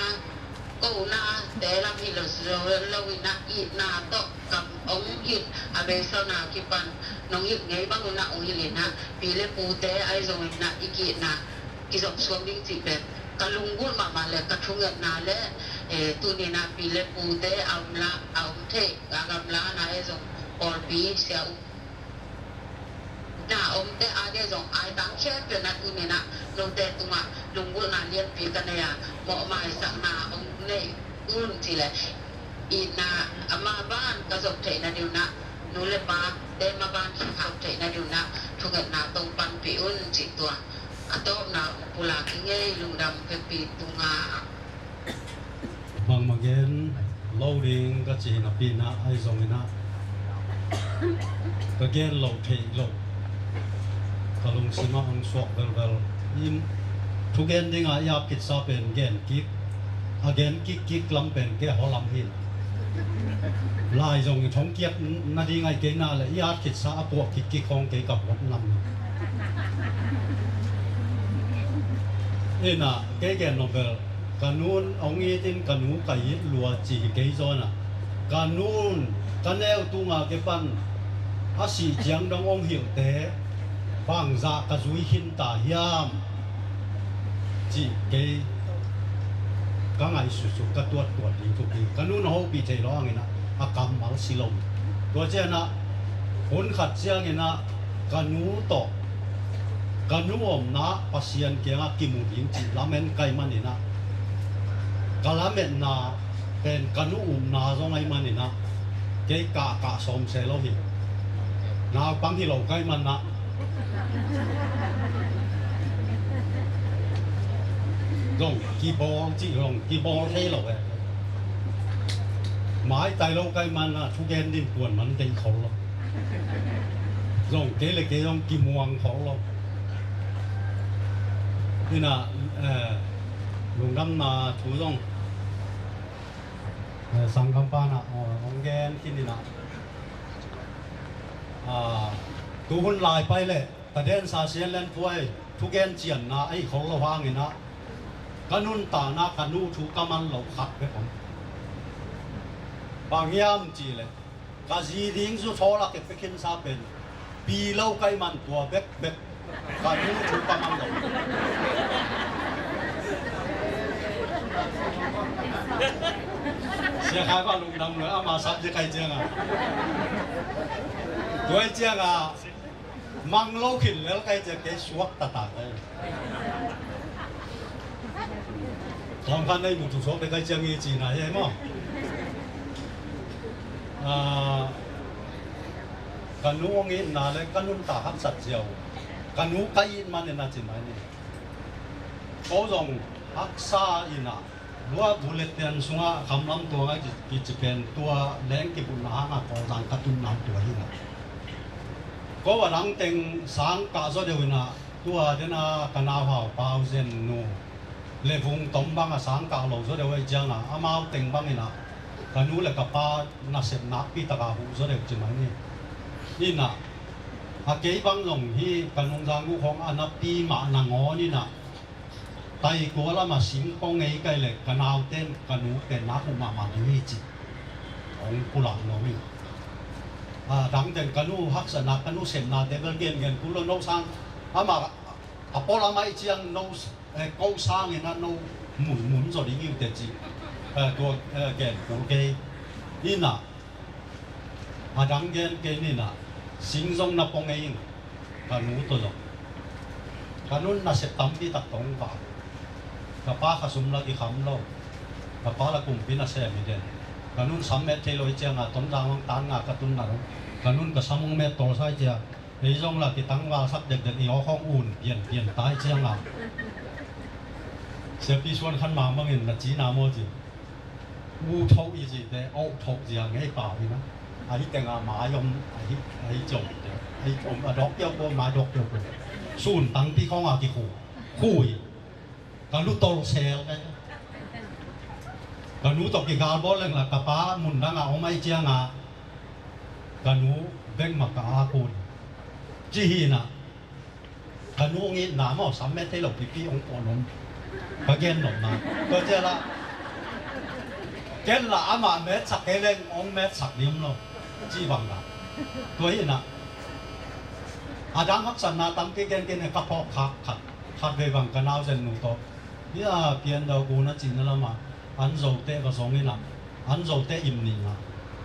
kohnate lam hi lo, lo, lo in ah, itna tawh kam hong hilh, a beisa na kipan nong hilh ngei bang un ah hong hilh in ah, pi le pute ahi zongin ah i ki-itna kizop suak ding cih pen ka lunggulh mahmah le ka thungetna le, eh, tunin ah pi le pute a om la, a om thei, a gamla a nai ahi zong, pawlpi sia u na omte ading zong, aitang khempeuh in ah tunin ah note tungah lunggulhna lianpi ka nei a, mawhmaisakna hong nei un cih leh, itna a maban ka zop theih nading un ah, nu le pate maban ka zop theih nading un ah thungetna tawh panpih un cih tua a tawpna pulak ing ei, lungdam, vekpi tungah. Bangmah gen lo ding ka cih napi in ah, ahi zongin ah ka gen loh theih loh ka lungsimah hong suak velvel. Thugen dingah i at khitsa pen gen kik, a gen kikkik lam pen kei hua lam hi. Lai zong i thong kiat nading ahi kei na le, i at khitsa a puah kikkik hong kei ka puat lam hi. Ina, kei gen nop bel, ka nun hong it in ka nu ka it lua ci hi kei zaw na. Ka nun ka neu tunga kipan a sih ciang dong hong hilhte bangzah ka zui khin ta hiam cih kei ka ngaihsutsut, ka tuattuat ding thupi. Ka nun a hopih thei lo hangin ah a kammal si lo. Tua ciangin ah hun khat ciangin ah ka nu tawh, ka nu omna Pasian kiangah kimu ding cih lamen ka hih manin ah, ka lametna pen ka nu upna zong ahih manin ah, kei kahkah sawm se lo hi. Naupang hi lo ka hih man ah zong kibawl cih zong kibawl thei lo e. Maitai lo ka hih man ah thugen ding kuan man deih khol lo. Zong kei le kei zong kimuang khol lo. Ina, eh, lungdamna thu zong, eh, sanggam pa in ah, eh, hong gen khin in ah, ah, tu hun lai pai le tadensa sian len puai thugen cianna ahi khol lo hangin ah, ka nuntakna ka nu thu ka man loh khat bek om. Bang hiam cih leh, Ka zi ding zu thawl a kepia khinsa pen pi lo kai man tua bekbek ka nu thu ka mang lo. Sia Khai va lungdam lo ama sap zi kai cianga. Tuai cianga mang lo khin lel kai ciang kei suak tata kai. Tawm khan nei mu thu suak te kai ciang i cina hi maw? Ah, ka nu hong itna le ka nuntak haksat ziau. Ka nu ka it man in a ci mai ni. Ko zong haksa in a lua bullet ten sungah khamlam tuang a kici pen tua leng kibutna hangah Kawlzang ka tunna tua hi na. Ko a dang teng sang kah zaw deuh in a tua den a ka nauhau pau zen nu le vung tom bang a sang kah lo zaw deuh a i ciang a amau teng bang in a ka nu le ka pa nasep nakpi taka huh zaw deuh ci mai ni. In a a kei bang zong hi ka nungzang uh khong a napi mah nangawn in a tai kua lam a sing pong ngei kai le ka nau ten ka nu pen nak uh mahmah ding hi ci. Hong pulak nuam hi. A dang ten ka nu haksatna ka nu sepna te bel gen gen kul lo no sang ama a pawl ama i ciang no eh, ko sang in a no mun mun zaw ding hi uh te ci. Eh, tua eh, gen kul kei. In a a dang gen kei ni na sing zong na pong ei in ka nu tawh zong ka nun nasep tampi tak tawh hong vak. Ka pa khasum la kikham lo. Ka pa la kumpi nasem hi den. Ka nun sam met thei lo hi cianga Tonzang hong tan nga ka tun na lo. Ka nun ka sam hong met tawlsa hi cia. Ei zong la kitangvalsak dekdek i awkhawng un pianpian ta hi cianga. Siapi suan khan mang bangin na cina maw ci. U thoh i cihte, oh thoh zia ngei pau hi na. Ahi tenga mai om, ahi, ahi ciom te. Ahi om a dok kiau ko, mai dok kiau ko. Sun tangpi khong a kikhu. Khu hi. Ka lu tol sel ka. Ka nu tawh kigal bawl leng la ka pa mun danga om ahi cianga. Ka nu bek ma ka a kun. Ci hi na. Ka nu ngitna maw sam met thei lo pipi ong pawh num. Ka gen nopna tua cia la. Ken la amah metsak kei leng ong metsak dim lo. Ci bang la tua hi na. A dang haksatna tampi gen kei ne ka phawk khak khat khat vei bang ka nau zen nu tawh. Hia pian dau bu na cihna lamah an zote ka zong ina an zote im nihna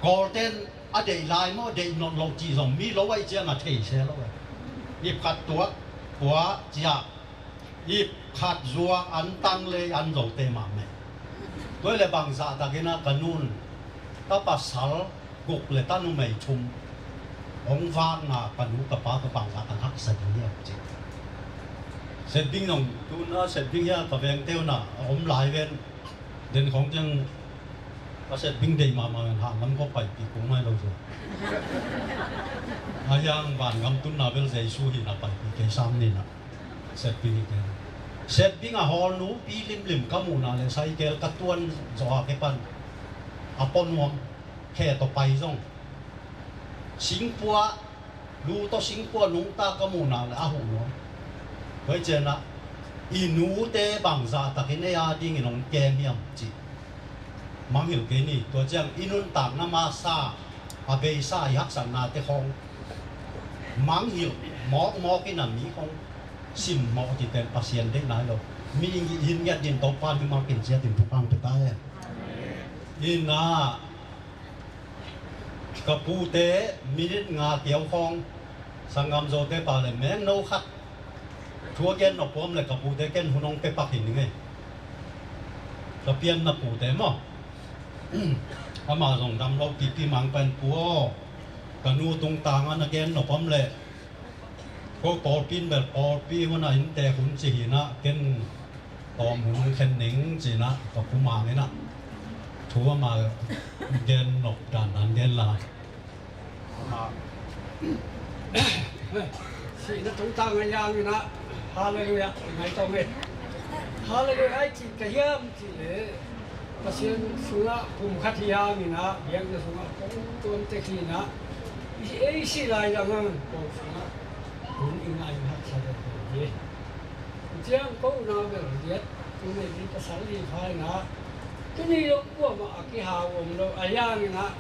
Kawlten a deih lai maw deih nawn loh cih zong mi lo aih cianga thei se lo e. Ip khat tuak puah ciah ip khat zuak an tang lei an zote mahmeh. Tuai le bangzah takin a ka nun ta pasal guk le ta numei thum hong vakna ka nu ka pa ka bangzah tang haksa ding hiam ci. Setbing nong tuna setbing hia ka vengteuna a om lai ven. Den khong ciang a setbing deih mahmah men hang lam ko paipih kung mai lo zia. A hiang van gam tunna bel Jesu hina paipih kei sam nina. Setbing hi kei. Setbing a hawl nu pi limlim ka muhna le saikel ka tuan zaw a kepan a pawnuam khe tawh pai zong singpua lu tawh singpua nungta ka muhna le a huh nuam. Tua hi cianah i nute bangzah takin ei a dingin hong kem hiam cih manghilh kei ni. Tua ciang i nuntakna masa a beisa i haksatnate khong manghilh mawkmawk in a mi khong simmawh titen Pasian deih nai lo. Mi hin ngiat din Topa mimal kin ciatin thupang pia ta hen. Ina ka pute minit nga kiau khawng sanggam zawte pa le meng no khat thu a gen nop puam le ka pute ken hun hong pepak hi ning ei. Ka pianna pute maw? Amah zong dam lo pipi mang pen pu aw, ka nu tungtang a na gen nop puam le ko pawlpi in bel pawlpi hun a inntek hun ci hinah ken tawm hun hong khen ning cinah ka pu mang inah thu amah gen nop dandan gen lai. Sihna tungtang a yang inah halleluiah ngai tawng e. Halleluiah ai cih ka hiam cih le Pasian sungah kum khat hi hangin ah biakna sungah kong tuam tek hi inah ei sih lai zang hangin ko sungah hun i ngai haksa deuh hi. Ciang ko unau bel riat tu nei ding pasal hi pha inah tuni lo kuamah a kihau om lo a hi hangin ah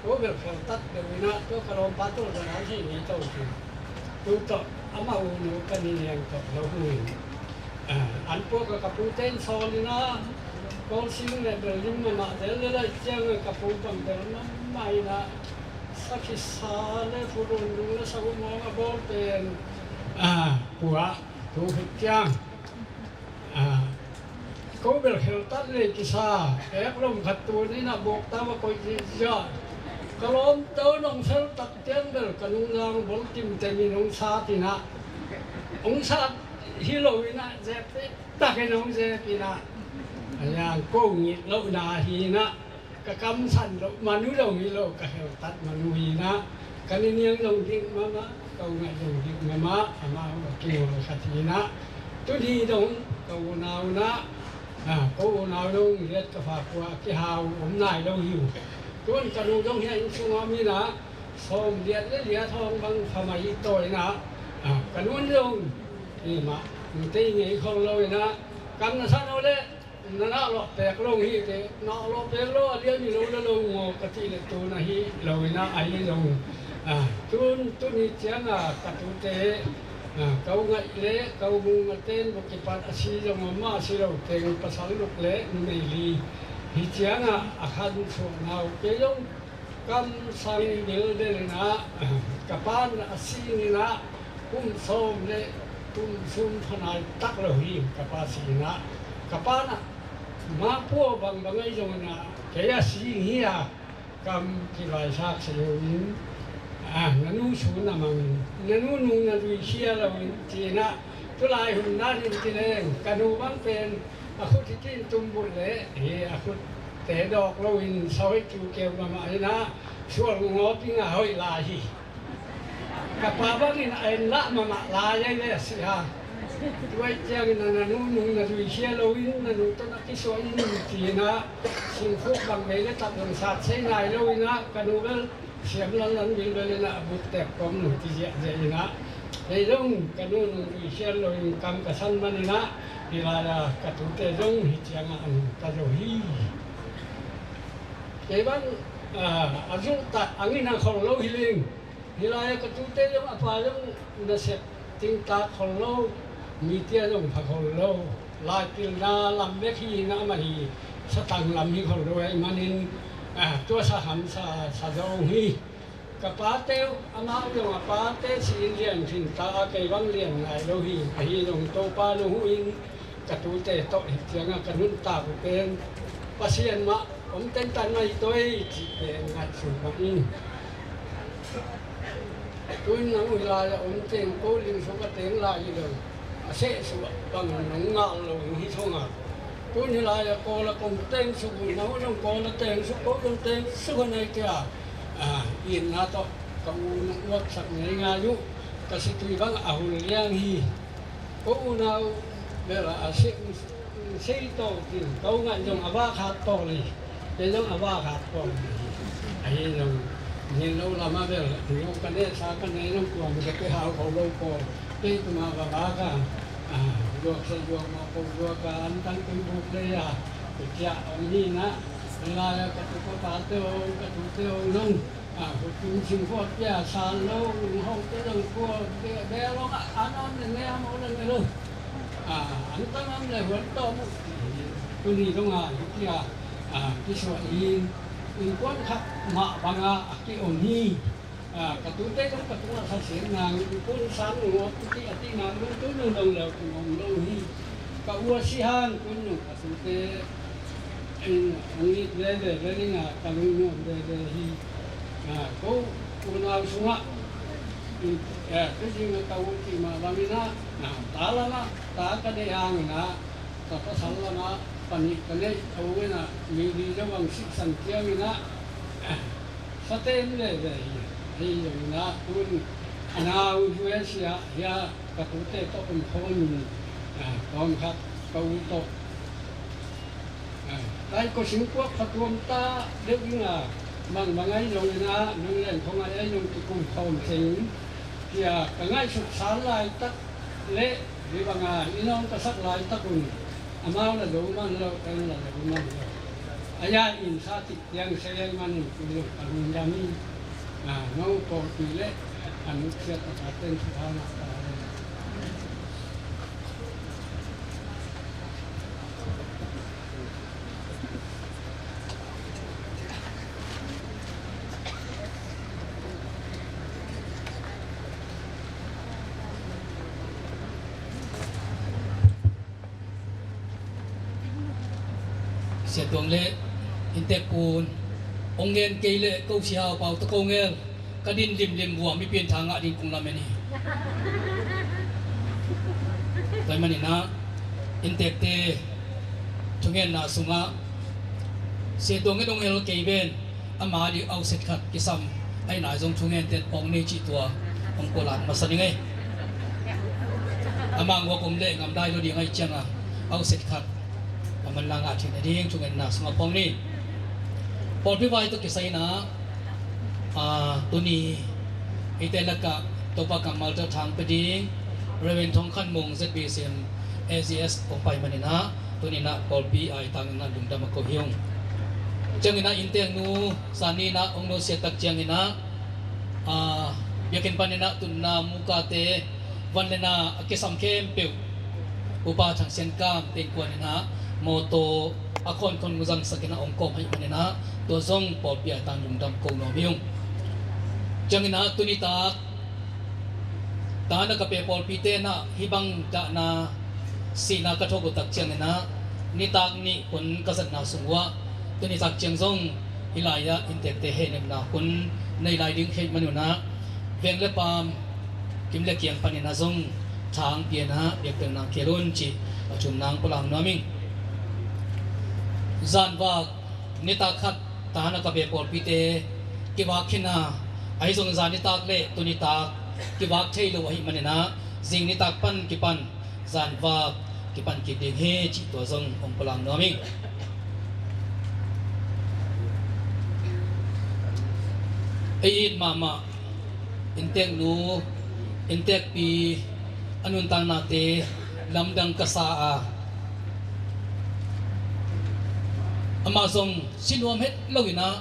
Ko bel kheltat deuh inah, tua ka lawmpa tawh ka nai thei ni to ci. Tu tawh amau nu ka ni niang tawh lo hu in, ah, an puak a ka pute in sawl inah, Kawlsing le bel lim mahmah zel le laih ciang a ka pu bang bel mahmah inah, sakhisa le purun dung le sagum awng a bawl pen, ah, puah tu khit ciang. Ah, ko bel kheltat le kisa, ek lom khat tun inah bawk tau a koih zihziah. Ka lawmte nong fel tak ciang bel ka nungzang bol timtem in hong sat inah, hong sat hi lo inah zep tak in hong zep inah, a liang ko ngit lohna hi inah. Ka kamsan loh man uh zong hi lo, ka kheltat man uh hi inah, ka ni niang zong dik mahmah, ka u ngaih zong dik mahmah, amah uh a kingawl khat hi inah. Tuni dong ka unau inah, ah, ka unau dong liat ka fa kua kihau om nai lo hi uh. Tun ka nu dong hiah inn sungah om inah, sawm liat le liat hawng bang pha mah hi taw inah, ah, ka nun dong hi mah, ute ngei khol lo inah, kam na sa no le na nah lawh pek lo hi te, nah lawh pek lo a lian hi lo le lo ngaw ka cih le tun ahi lo inah, ahi zong, ah, tun, tuni ciang a ka tute, ah, ka u ngaih le ka u mung a ten buk kipat a si zong om mah a si lo teng pasal luk le numei li hi ciang a, a khan suak nau kei zong kamsang bilbel inah, ka pa in a si inah, kum sawm le kum sum pha nai tak lo hi, ka pa si inah. Ka pa inah, ma pua bangbang ahi zong inah, kei a si hi a, kam kivaisak si lo in, ah, na nu sun a mang in, na nu nung na lui sia lo in, ci inah, tulai hun dan in ci leng, ka nu bang pen, a khut hi kin tumbulh le hi, a khutte dawk loin sawi kiu keu mahmah inah, sual ngawp inah hoih lai hi. Ka pa bangin a en lah mahmah lai ahi le a si ha. Tua ih ciangin a na nu nung na lui sia loin, na nu tawh na kisuah in ci inah, singkhuk bang vei le tak zong sat sei nai lo inah, ka nu bel siam lanlan bilbel inah a buktek kawm nung ti ziahziah inah, kei zong ka nu nung lui sian loin kam ka san man inah, hi lai-a ka tute zong hi ciangah a nungta zo hi. Kei bang, ah, a zulhtak ang inah khol lo hi ling. Hi lai-a ka tute zong a pa zong nasep tingtak khol lo, mitia zong pha khol lo. Laipilna lam bek hi inah amah hi, satang lam hi khol lo ahih manin, ah, tua saham sa, sa zo hi. Ka pate uh, amau zong a pate si in lian khin ta a, kei bang lian ngai lo hi. Ahi zong Topa lunghu in ka tute tawh hi ciangah ka nuntak uh pen Pasian mah om tentan mah hi toi cih pen ngaihsun mah in. Tuin nang uh hi lai-ah om teng ko ling sung a teng lai hi lo. A seh suah bang nong ngal lo hi thong a. Tun hi lai-ah Kawl a kong teng suk uh, nang uh zong Kawl a teng suk, ko zong teng suk a nei kei a. Ah, itna tawh ka u nong uaksak ngeingai uh. Ka situi bang a hul liang hi. Ko unau bel a seh uh, sei tawh kin, ko ngaih zong a vak hat pawl hi. Kei zong a vak hat pawl hi. Ahi zong, nin lo lamah bel, lo ka neh sa ka nei zong kuam ka pe hau ko lo pawl. Kei tuma va vak a, ah, zuak sa zuak mah ko zuak a, an tang tui buk lei a, ka ciah om hi na, lai a ka tu ka pa te ong, ka tu te ong zong, ah, ko tum sing ko a pia san lo, lung hong te zong ko, be, be lo a, an an ne ne a mo le ne lo. Ah, an tang an le huan to mo. Tuni zong a, hi kia, ah, kisuah in, innkuan khat mah bang a, a ki om hi. Ah, ka tute zong ka tungah kha sian nang, kun sang nung awk, kun ti a ti nang, nung tu nung dong leu, kun om lo hi. Ka u a si hang, kun nung ka tute in, ong it veve, ve ning a, ka lung nuam veve hi. Ah, ko unau sungah, in, eh, tu zing a ka u ti mah bang in a, na, ta lam a, ta ka deih hang in a, ka pasal lam a, panih ka neih, ka u in a, mi li zong ang sihsan ciang in a, eh, Saten veve hi, hi zong na kun a nau U S A hi a, ka tute tawh kun khawm in, ah, tawm khat ka u tawh. Ah, tai ko singkuak ka tuam ta deuh in a, mang mang ai zong in a, nung len khong ai ai zong ki kun khawm seng. Tia ka ngaihsut san laitak le, hi bang a, i nawng ka sak laitak un, amau la zo man lo, kan la zo man lo. A ya in sa cih ciang sia ya i man in tui lo ka lungdam in, a, no pawlpi le a nusia tawh a ten sa na ta le. Sia Tuang le inntek pun hong ngen kei le ko si hau pau tawh ko ngel ka din limlim vua mipi in tha ngah ding kong lamen hi. Tua hi maninah inntekte thungenna sungah Sia Tuang in hong hel kei ven ama dih auset khat kisam ahi nai zong thungente phawng ni cih tua hong pulak masa ning ei. Amah nguak om le ngamdai lo ding ahi cianga auset khat a manlang ah thina ding thungenna sungah phawng ni. Pawlpi vai tawh kisai inah, a, tuni eite lakah Topa kammal tawh thang pe ding Reverend Thong Khan Mung Z B C M A G S hong pai maninah tuninah pawlpi ai tanginah lungdam a ko hi ung. Cianginah innteknu saninah hong nusiat tak cianginah, a, biakinn paninah tunna mukate van le na a kisam khempeuh Upa Thang Sian Kam tengkuaninah mawtaw a khawnkhon muzangsakinah hong kawm haih maninah tua zong pawlpi ai tang lungdam ko nuam hi ung. Cianginah tunitak Tahan a ka pe pawlpite inah hih bang dahna sihna ka thuak uh tak cianginah nitak nih hun ka zatna sung uah tunitak ciang zong hih lai-ah inntekte hehnepna hun nei lai ding theih manunah veng le paam kim le kiang paninah zong thang pianah biakpiakna kei lun cih a thumna hong pulak nuam ing. Zanvak nitak khat tahan a ka pe pawlpite kivak khin a, ahi zong zan nitak le tunitak kivak thei lo ahi maninah zing nitak pan kipan zanvak kipan kik ding hi cih tua zong hong pulak nuam ing. Ei it mahmah innteknu inntekpi a nuntaknate lamdang ka sa a, amah zong si nuam het loinah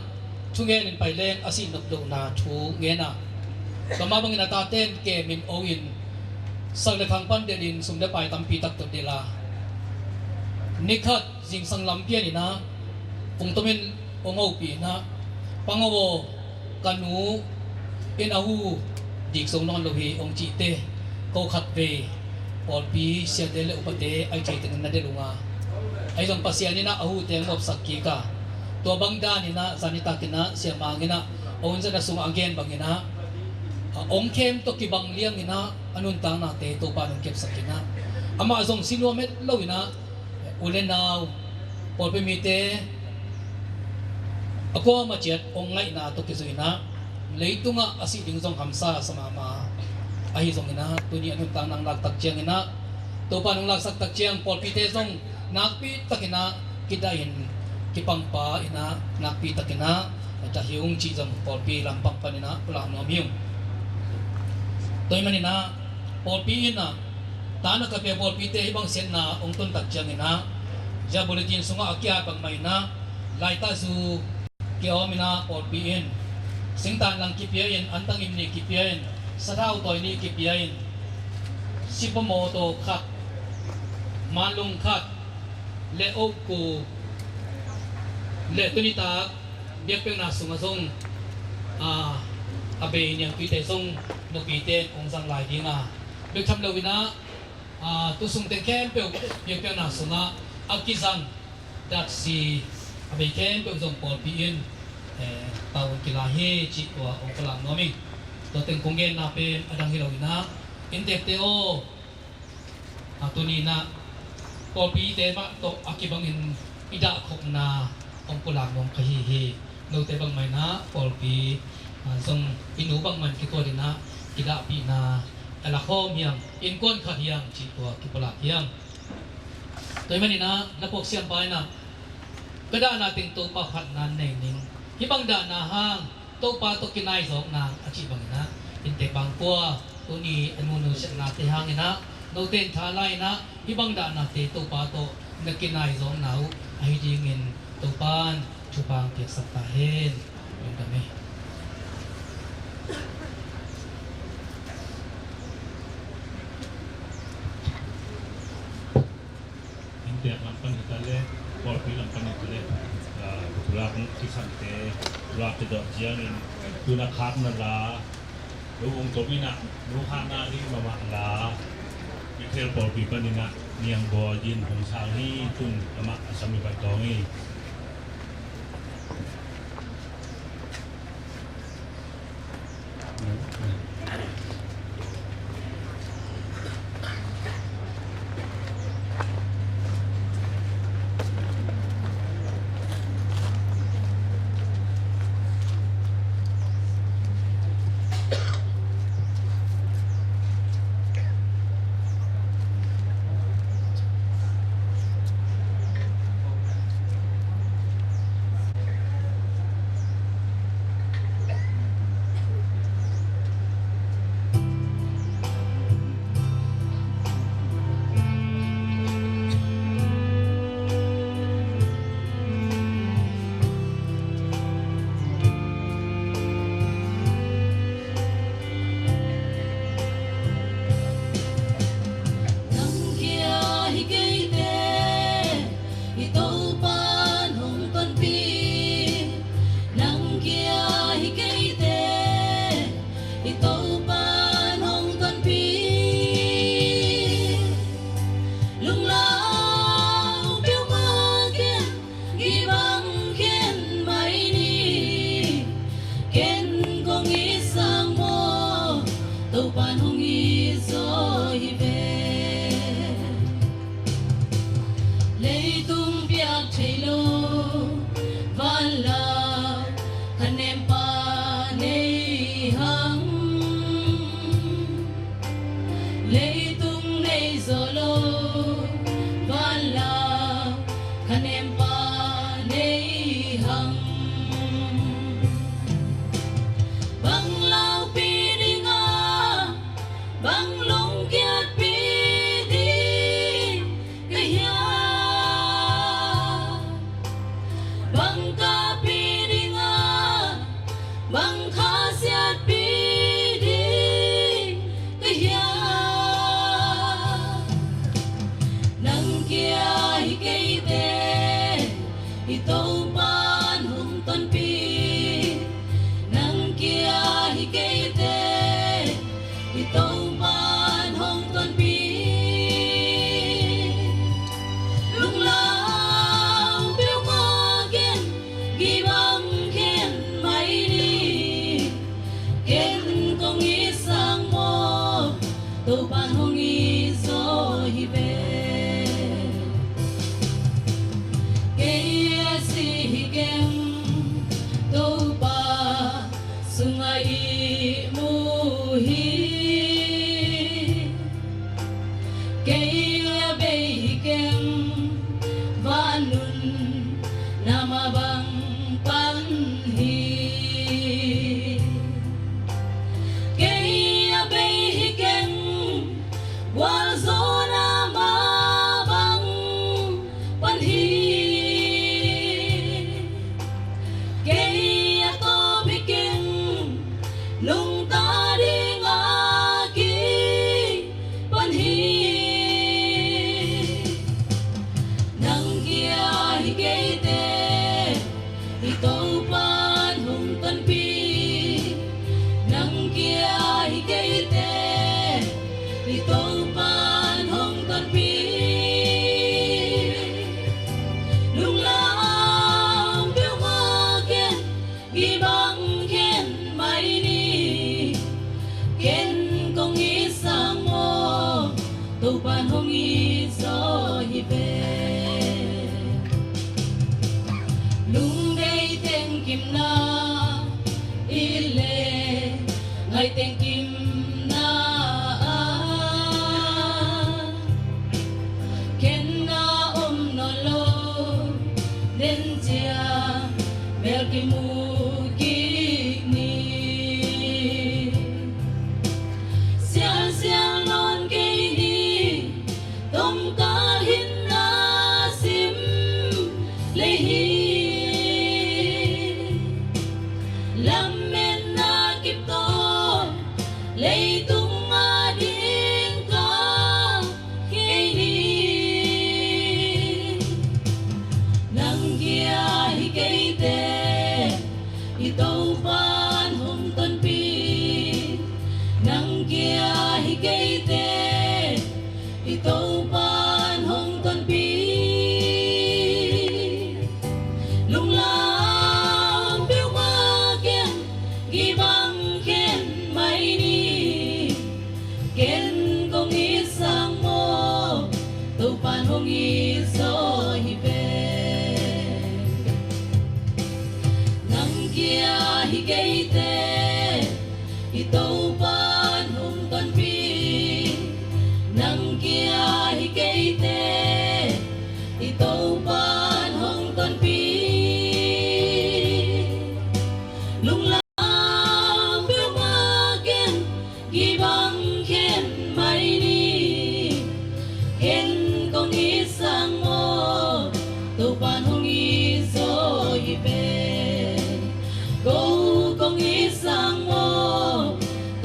thungen in pai leng a sih nop lohna thu ngen a, tua mah bangin a taten kemin o in sak le khang pan delhin sum le pai tampi tak tawh delh a, nikhat zingsang lam pianinah pungtomin hong hopih inah pang aw aw ka nu in a hu dik zo nawn lo hi hong cihte ko khat vei pawlpi siate le upate ahi thei tengin na delh unga ahi zong Pasian inah a hute hong muapsak kik a, tua bang daninah zanitakinah siamang inah a hunzatna sungah a gen banginah a hong khem tawh kibang lianginah a nuntaknate Topa in hong kepsakinah amah zong si nuam het loinah u le nau pawlpi mite a kuama ciat hong ngaihna tawh kizuinah leitungah a sih ding zong hamsa sa mahmah ahi zonginah tuni a nuntak nang laktak cianginah Topa nong laksak tak ciang pawlpite zong nakpi takinah kidahin kipangpa inah nakpi takinah dah hi ung cih zong pawlpi lampang paninah pulak nuam hi ung. Tua hi maninah pawlpi inah tahan a ka pe pawlpite hih bang siatna hong tuntak cianginah zia bulletin sungah a ki-at bangmah inah laitah zu ki-awm inah pawlpi in singtan lang kipia in antang im nih kipia in sathau tawi nih kipia in sipa mawtaw khat manlung khat le oku le tunitak biakpiakna sungah zong a, a bei niangtuite zong nupite in hong zang lai dinga bek tham loinah a, tu sungte khempeuh biakpiakna sungah a kizang datsi a bei khempeuh zong pawlpi in eh, pau hong kila hi cih tua hong pulak nuam ing. Tua teng kong genna pen a dang hi loinah inntekte aw a tuninah pawlpite mah tawh a kibangin i dahkhopna hong pulak nuam ka hi hi. Note bangmah inah pawlpi a, zong i nu bangmah in kituat inah i dahpihna a lakhawm hiam innkuan khat hiam cih tua kipulak hiam. Tua hi maninah na puak siampa inah ka dahna teng Topa phatna nei ning hih bang dahna hang Topa tawh kinaizawkna a cih banginah inntek bangkua tuni a nunu siatnate hanginah note in tha lai inah hih bang dahnate Topa tawh na kinaizawkna uh ahi dingin Topa'n thupha piaksak ta hen. Lungdam hi. Inntek lam pan hi ta leh, pawlpi lam pan hi ta leh, ah, tulak kisangte, tulak kidawh ciangin, tuna khakna la, lu ung tom in ah, lu khakna ding mahmah la, Bethel pawlpi panin ah, Niang Bawi in hong sang hi, tun amah a sam i vat dawng hi. Nang kia hi keite, i Topa'n hong tonpih. Nang kia hi keite, i Topa'n hong tonpih. Lunglau peuhmah ken, gibang khen mai ni. Ken kong it sang maw, Topa'n hong it zaw hi ve. Leitung piak thei lo van la, khanempa nei hang. Leitung nei zaw lo van la, khanempa nei hang. Bang laupih ding a, bang lungkiatpih ding ka hiam? Bang kahpih ding a, bang khasiatpih ding ka hiam? Nang kia hi keite, i Topa'n hong tonpih. Nang kia hi keite, i Topa'n hong tonpih. Lunglau peuhmah ken, gibang khen mai ni. Ken kong it sang maw, Topa'n hong it zaw hi ve. Kei a si hi keng, Topa sungah ihmu hi. Kei a bei hi keng, van nunna mah bang pan hi. Kei a bei hi keng, gualzawhna mah bang pan hi. Kei a tawp hi keng, nungta ding a kipan hi. Nang kia hi keite, i Topa'n hong tonpih. Nang kia hi keite, i Topa'n hong tonpih. Lunglau peuhmah ken, gibang khen mai ni. Ken kong it sang maw, Topa'n hong it zaw hi ve. Lungdei teng kimna, it leh ngai teng kimna ah, khenna om nawn lo, den ciang bel kimu kik ni. Sialsial nawn kei ni, tomkal hinna sim lei hi.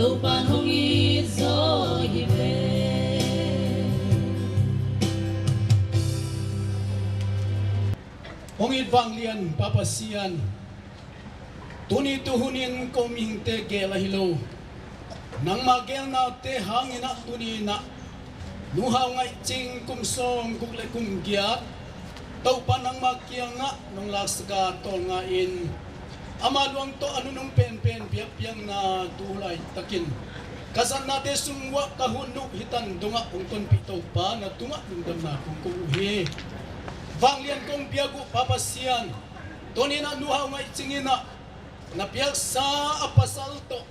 Topan hong it zaw hi ve. Hong it vanglian Pa Pasian, tuni tuhunin ko mihingte gel ahi lo, nangma gelnate hangin ah tuni in ah Nu Hau Ngaih Cing kum sawm guk le kum giat Topa nangma kiangah nong laksak a tawlnga-in ama luang tawh a nunung penpen biakpiakna tu laitakin ka zatnate sung uah ka hun uh hitan dongah hong tonpih Topa na tungah lungdamna kong ko uh hi. Vanglian kong biak uh Pa Pasian, tuni in ah Nu Hau Ngaih Cing in ah na piaksa a pasal tawh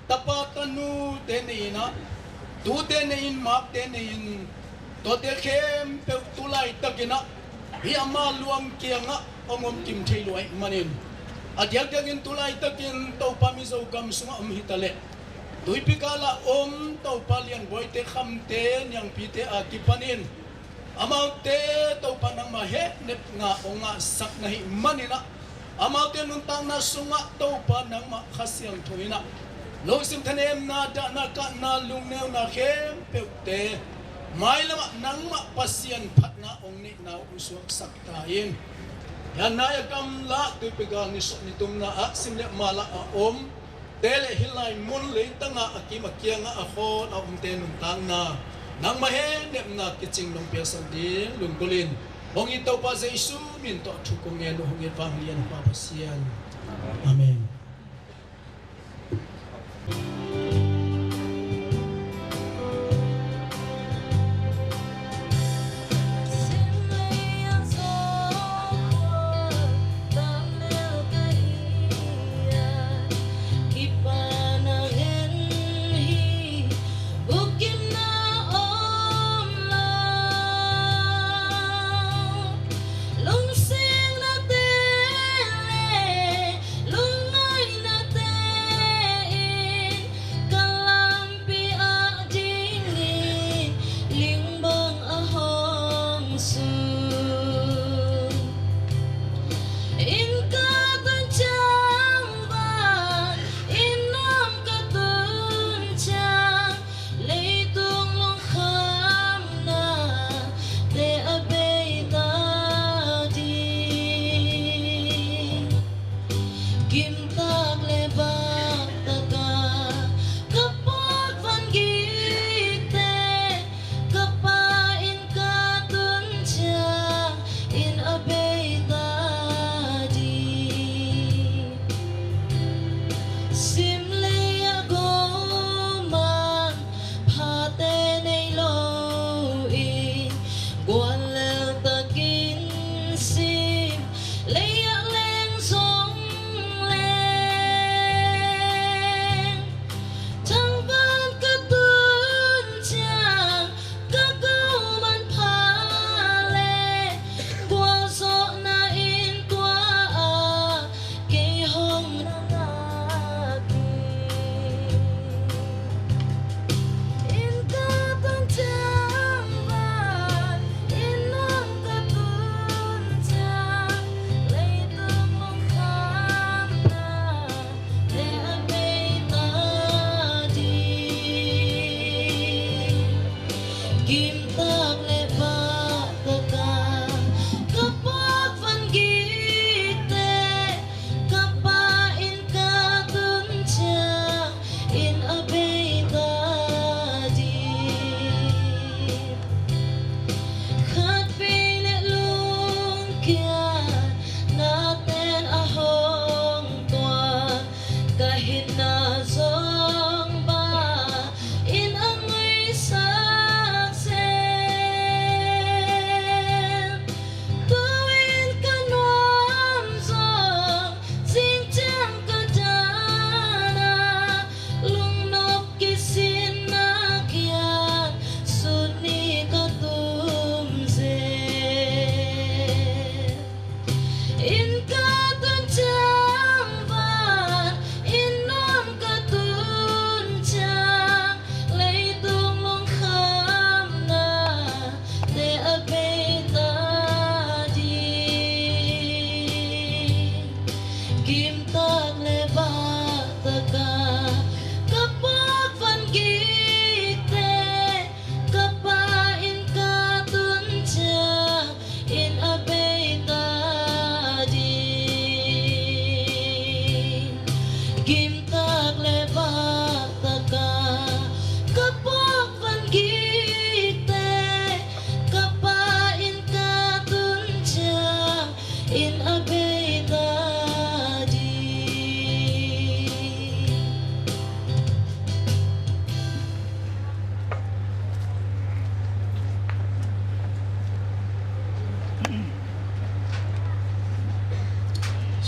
tapa tanute nei in ah, tute nei in, makte nei in, tuate khempeuh tu laitakin ah hih ama luang kiangah hong om kim thei lo ahih manin, a diakdiakin tu laitakin Topa Mizo gam sungah om hi ta leh tuipi kal ah om Topa Lianbuaite, Khamte, Niangpite a kipanin amaute Topa nangma hehnepna hong ngahsak na hih manin ah, amaute nuntakna sungah Topa nangmah Kha Siangtho in ah lungsim thanemna, dahna, kahna, lungneuna khempeuhte mailamah nangmah Pasian phatna hong neihna uh hong suaksak ta in. Hih a nai a gamla tuipi gal ni sawm ni thumna ah sim le mal ah a om te le hih lai mun leitang ah a kim a kiangah a khawl a omte nuntakna nangmah hehnepna kicing nong piaksak ding lunggulhin hong it Topa Jesu min tawh thu kong ngen uh, hong it vanglian Pa Pasian. Amen.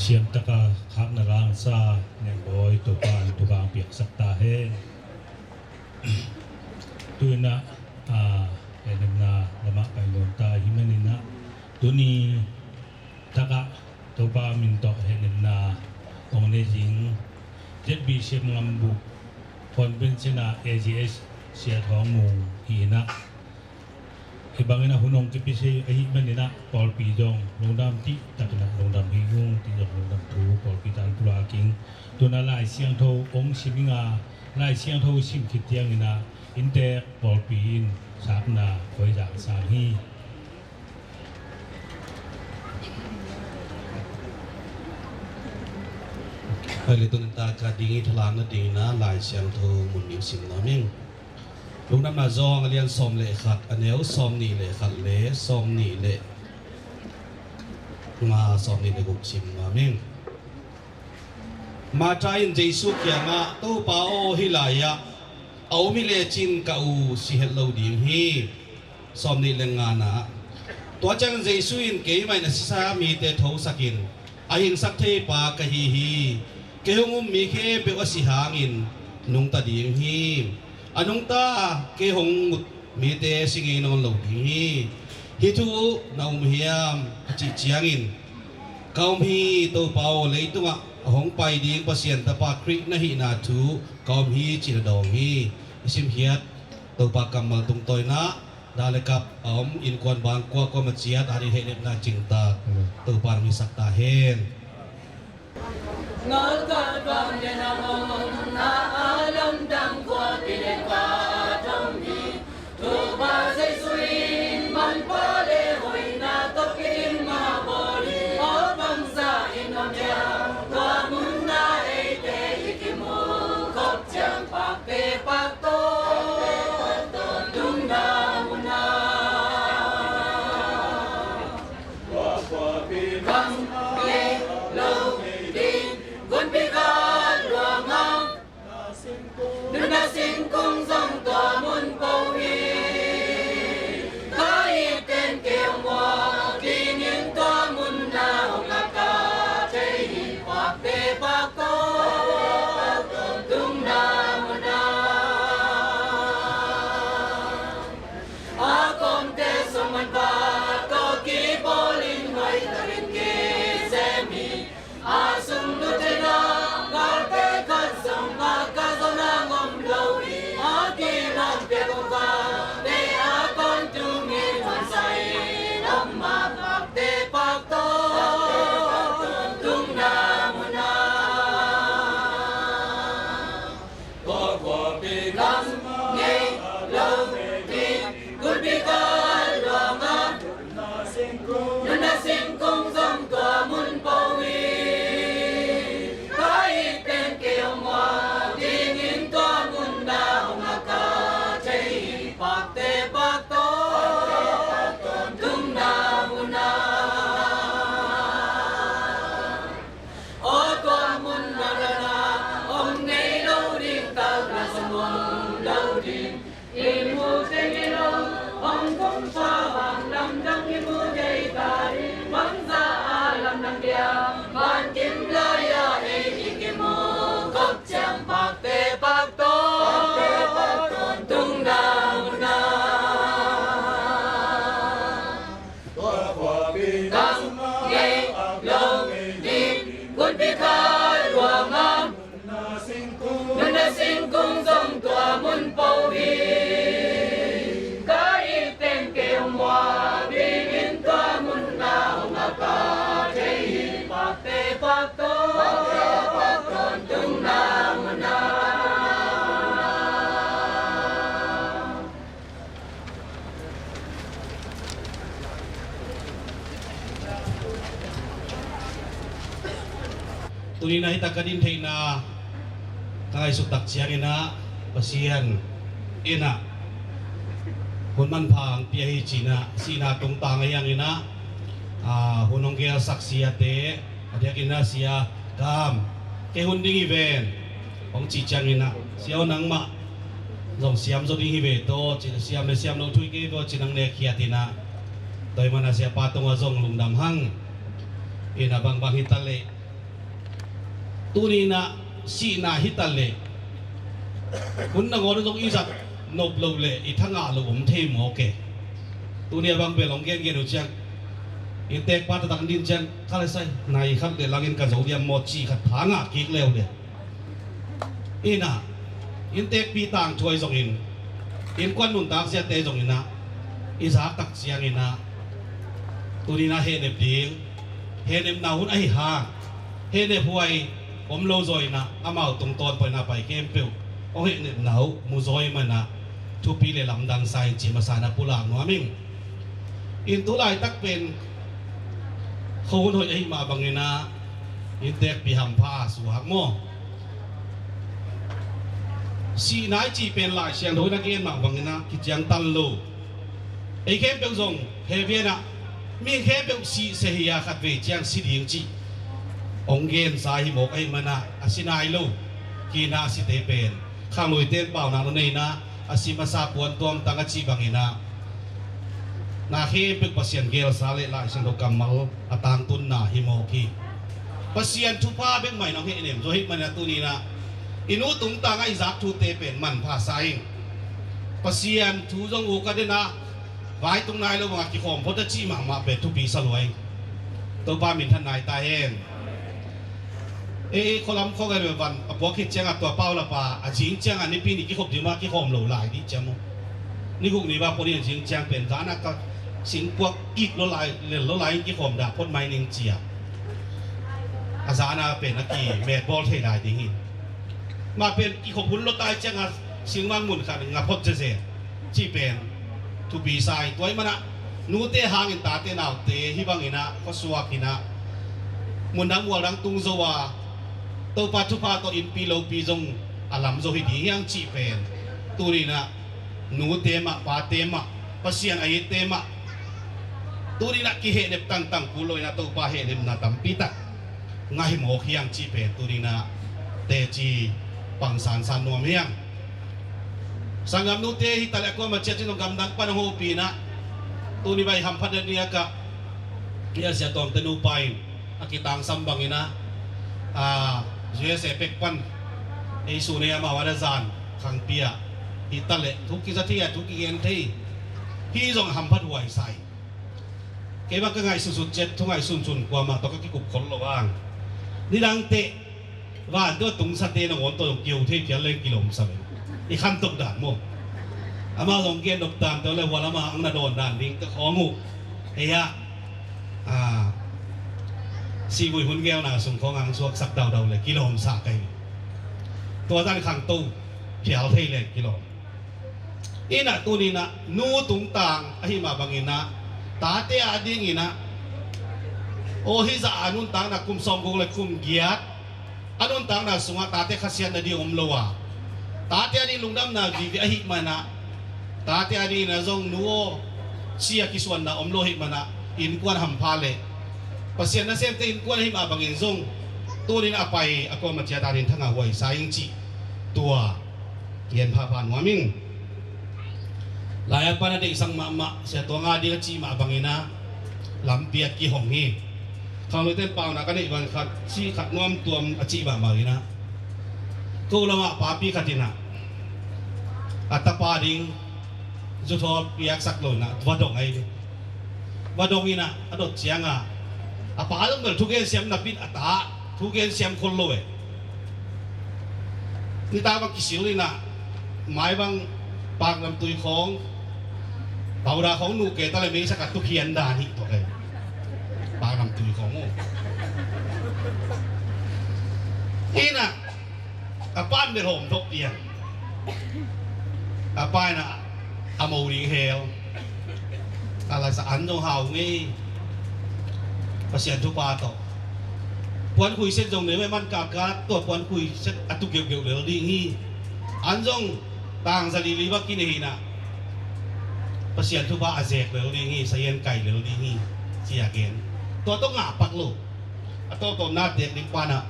Siamtaka khakna langsa Nengbawi Topa in thupha piaksak ta hen. Tu-in ah, ah, hehnepna lamah pai nuam ta ahih manin ah, tuni takah Topa min tawh hehnepna hong nei ding Z B C M Ngambuk Convention ah A G S Sia Thawng Mung hi in ah, hih bangin ah hun hong kipia thei ahih manin ah pawlpi zong lungdam cih takin ah lungdam hi ung cih zong lungdam thu pawlpi tawh pulak ing. Tu-in ah Lai Siangtho hong sim ing a, Lai Siangtho sim khit ciangin ah inntek pawlpi in sakna koi zang sang hi. Pai le, tuni taka ding i thalang nadingin ah Lai Siangtho mun nih sim nuam ing. Lungdamna Johan a lian sawm le khat, a neu sawm nih le khat le sawm nih le nga, sawm nih le guk sim nuam ing. Martha in Jesu kiangah, "Topa aw, hih lai-ah a um hi lecin ka u si het lo ding hi." Sawm nih le ngana ah, tua ciangin Jesu in, "Keimah in a sisa mite thosakin a hingsak thei pa ka hi hi. Kei hong um mi khempeuh a si hangin nungta ding hi. A nungta kei hong ut mite si ngei nawn lo ding hi. Hih thu na um hiam?" a cih ciangin, "Ka um hi, Topa aw, leitungah a hong pai ding Pasian Tapa Khrih na hihna thu ka um hi," ci-in a dawng hi. I simkhiat Topa kammal tungtawnin ah, dah le kap a om innkuan bang kua kua mah ciat, a ding hehnepna cingtak Topa in hong hisak ta hen. Ngalkal bang le na om na a lamdang khuapi le ka thong hi. Topa Jesu in manpha le hoihna tawh kidim mah bawl hi. A bangzah in om hiam, tua mun ah eite i kimu khop ciang pakte pak tawh, lungdam hun ah. Kam ngei lo ding, gunpi kal luang ah, nunna singkung zong tua mun po hi. Ka it pen kei hong muak dingin tua mun ah hong lak ka thei hi. Pakte pak tawh, lungdam hun ah. A kawmte sung manpha tawh kibawlin hoihtakin kisem hi. A sung lut theihna galte khat zong a ka zawn ah om lo hi. A kilawm piak uh ka nei a, tawntungin hong sai in om mah. Pakte pak tawh, lungdam hun ah. Tua khuapi kam ngei lo ding, gunpi kal luang ah, nunna singkung zong tua mun po hi. Ka it pen kei hong muak dingin tua mun ah hong lak ka thei hi. Pakte pak tawh, lungdam hun ah. Aw tua mun ah hong nei lo ding, tawlna zong om lo ding. I mu teng hi lo, hong tung pha bang lamdang i mu thei ta ding. Bangzah a lamdang diam, vankim lai-ah ei i kimu khop ciang pakte pak tawh, lungdam hun ah. Kam ngei lo ding, gunpi kal luang ah, nunna singkung zong tua mun po hi. Ka it pen kei hong muak dingin tua mun ah hong lak ka thei hi. Pakte pak tawh, lungdam hun ah. Tuni-in ah hih tak ka din theihna ka ngaihsut tak ciangin ah, Pasian in ah hun manpha hong pia hi ci-in ah, sihna tungtang ahi hangin ah, ah, hun hong gelsak siate, a diakin ah, Sia Kam, kei hun ding hi ven, hong cih ciangin ah, Sia aw, nangmah zong siam zaw ding hi ve tawh, ci-in ah, siam le siam lo thu hi kei ve aw, ci-in ah hong nekkhiat in ah, tua ahih manin ah siapa tungah zong lungdam hang. In ah bangbang hi ta leh, Tuni-in ah sihna hi ta leh, hun nangawn zong i zat nop loh leh i thangah loh om thei mawk e. Tuni a bang bel hong gengen uh ciang, innteekpa taktak din ciang, ka le sai, nai khat le langin ka zo diam maw ci khat pha ngah kik leu le. Ina, innteekpi tangthu ahi zongin, innkuan nuntak ziate zongin ah, i zak tak ciangin ah, tuni-in ah hehnep ding, hehnepna hun ahi hang, hehnep huai om lo zaw in ah, amau tungtawn paina pai khempeuh hong hehnepna uh mu zaw ahih manin ah, thupi le lamdang sa in ci masa in ah pulak nuam ing. In tu laitak pen khuahun hoih ahih mah bangin ah, innteekpi hampha a suak maw? Sihna i cih pen Lai Siangtho in a gen mah bangin ah kiciangtan lo. Ei khempeuh zong hehpihna, mi khempeuh sih se hi a, khatvei ciang si ding cih hong gensa hi mawk ahih manin ah, a si nai lo. Kina a site pen khangluite in paunak na nei in ah, a si masa puan tuamtang a cih bangin ah, na khempeuh Pasian geelsa le Lai Siangtho kammal a tangtunna hi mawk hi. Pasian thupha bek mah in hong hehnep zaw ahih manin ah, tuni-in ah i nu tungtang ah i zak thute pen manpha sa ing. Pasian thu zong uk a den a, vai tung nai lo bangah kikhawm phot a cih mahmah pen thupi sa lua ing. Topa minthan nai ta hen. Ei, ei, khualam khawng a van a puak khit ciangah tua Paula pa a zing ciangah Nipi ni kikhop ding mah kikhawm lo lai dih ciang maw? Ni guk ni va pua ni a zing ciang pen zan a ka singpuak kik lo lai, lel lo lai in kikhawm dah phot mai ning ci a, a zan a pen a kimetbawl thei lai ding hi. Mah pen kikhop hun lo tai ciangah singmang mun khat nga phot zezen cih pen thupi sa hi. Tua ahih manin ah nute hangin tate naute hih bangin ah khuasuak in ah, mundang mualdang tung zo a, Topa thupha tawh innpi lopi zong a lam zo hi ding hiang cih pen, tuni-in ah nute mah, pate mah, Pasian a itte mah, tuni-in ah kihehnep tangtang kul lo in ah, Topa hehnepna tampi tak ngah hi mawk hiang cih pen tuni-in ah teci pangsansan nuam hiang. Sanggamnute hi ta leh a kuamah ciat in zong gamdang pan hong hopih in ah, tuni vai hamphatna ni a kah, i a Sia Tuamte nupa in a kitangsam bangin ah, a, U S A pek pan ei sun ei amau a da zan khangpi ah hi ta leh thu kiza thei a, thu kigen thei hi zong hamphat huai sa hi. Kei bang ka ngaihsutsut ciat, thu ngaihsunsun kuamah tawh ka kikup khol lo ang. Nidangte van tawh tungsate nangawn tawh zong kiho thei phial leng kilawm sa ve. I khantok dan maw? Amau zong gen dok dan tawh le hua lamah ang na dawn dan ding ka khawng uh. Hei ah, a, sihvui hun geelna sung khawng ang suaksak daudau le kilawm sa ka hi. Tua zan khangto phial thei leng kilawm. Ina tuni-in ah nu tungtang ahih mah bangin ah, tate a dingin ah, aw, hih zah a nuntakna kum sawmguk le kum giat a nuntakna sungah tate khasiatna ding om lo a, tate a ding lungdamna vive ahih manin ah, tate a dingin ah zong nu aw ci a kisuanna om lo ahih manin ah, innkuan hampha le Pasian nasemte innkuan ahih mah bangin zong tuni-in a pai a kuamah ciat a ding thangah huai sa ing cih tua gen phapha nuam ing. Lai-at pan a deihsak mahmah Sia Tuang a ding a cih mah bangin ah lampi a kihong hi. Khangluite in paunak a neih bang khat, cih khat nuam tuam a cih mah bangin ah, ko lamah papi khat in ah a tapa ding zuthawl piaksak lo in ah va dong ahi ve. Va dong in ah a dot ciangah a pa zong bel thugen siam napi in a ta thugen siam khol lo e. Nitak bang kisil in ah mai bang paknamtui khawng, pauda khawng nuh kei ta le meisak a tukhian dan hi tawh e. Paknamtui khawng uh. Ina a pa in bel hawm thok pian. A pa in ah a mo ding hel. A laisa an zong hau ngei. Pasian thupha tawh puan khuiset zong nei ve, man kaka tua puan khuiset a tu geuhgeuh lel ding hi. An zong tangza lili bak kinei hi in ah, Pasian thupha a zek lel ding hi, sayan kai lel ding hi, ci a gen. Tua tawh ngah pak lo. A tawptawp na tek ding pan ah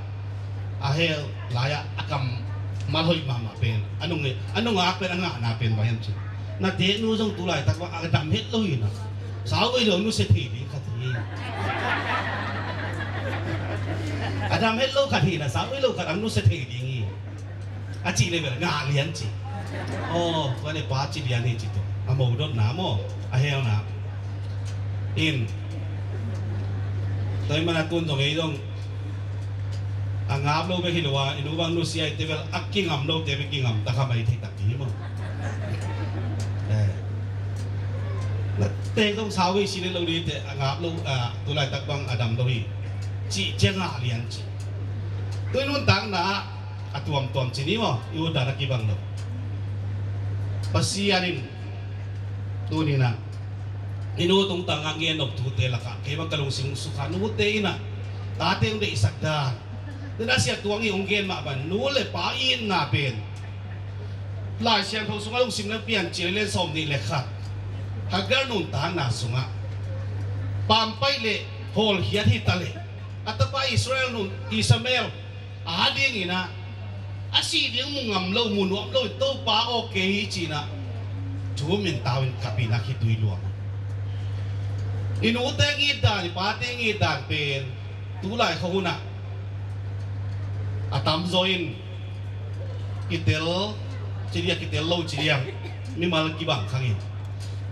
a hel lai-ah a kam malhoih mahmah pen a nung, a nungak pen a ngahna pen vai hiam cih, na teknu zong tu laitak bang a dam het lo hi na, sau vei lo nu sia thei ding khat hi. A dam het lo khat hi na, sau het lo khat ang nusia thei ding hi. A cih le bel ngah lian ci. Aw, tua le pa ci lian hi ci tua. A modotna maw, a helna. In. Tua hi mana tun zong ei zong a ngap lo bek hi lo a, i nu bang nusia i te bel a kingam lo te bek kingam ta kha mai thei tak hi maw. Eh. Na te zong sau hi si le lo ding te a ngap lo, a, tu laitak bang a dam lo hi. Cih ciang ngah lian ci. Tui nuntakna a tuamtuam ci ni maw, i ut dan a kibang lo. Pasian in tuni na i nu tungtang a gen nop thute lakah kei bang ka lungsim sukha, nute in a tate hong deihsak dan. Tuna Sia Tuang i hong gen mah bang nu le pa i itna pen Lai Siangtho sungah lungsim na pian cil le sawm nih le khat Hagar nuntakna sungah pampai le hawlkhiat hi ta le a tapa Israel nun Ishmael a dingin ah a sih ding mu ngam lo, mu nuam lo, Topa aw kei hi ci-in ah thu min tau in kap in ah khitui luang. I nute ngit dan, i pate ngit dan pen tu lai khua hun ah a tamzaw in kitel ci dia, kitel lo ci dia, mimal kibang khang in.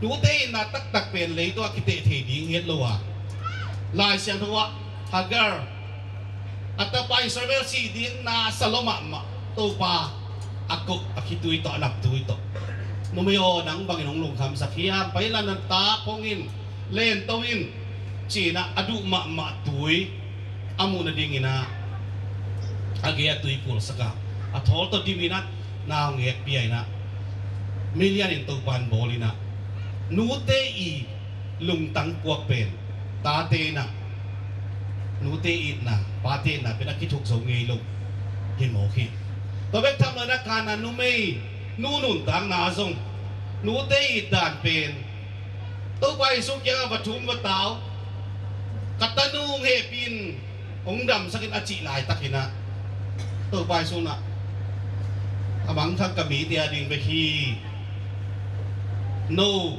Nute itna taktak pen leitungah kiteh thei ding hi het lo a, Lai Siangtho ah Hagar a tapa Ishmael sih ding na sa lua mahmah, Topa a kop, a khitui tawh, a naptui tawh, numei aw, nang bangin hong lungkhamsak hiam, pai la, na ta khong in, lento in, ci-in ah a duh mahmah tui a muh nadingin ah a gei a tui pulsak a, a thawl tawh dim in ah na hong ngekpia in ah milian in Topa in bawl in ah, nute i lungtang puak pen tate in ah, nute itna, pate itna pen a kithuk zo ngei lo hi mawk hi. Tua bek tham lo in ah Kanaan numei nu nuntakna ah zong nute it dan pen Topa Jesu kiangah va thum va tau, ka tanu hong hehpih in, hong damsak in a cih laitakin ah Topa Jesu in ah a mangthang ka mite a ding bek hi, no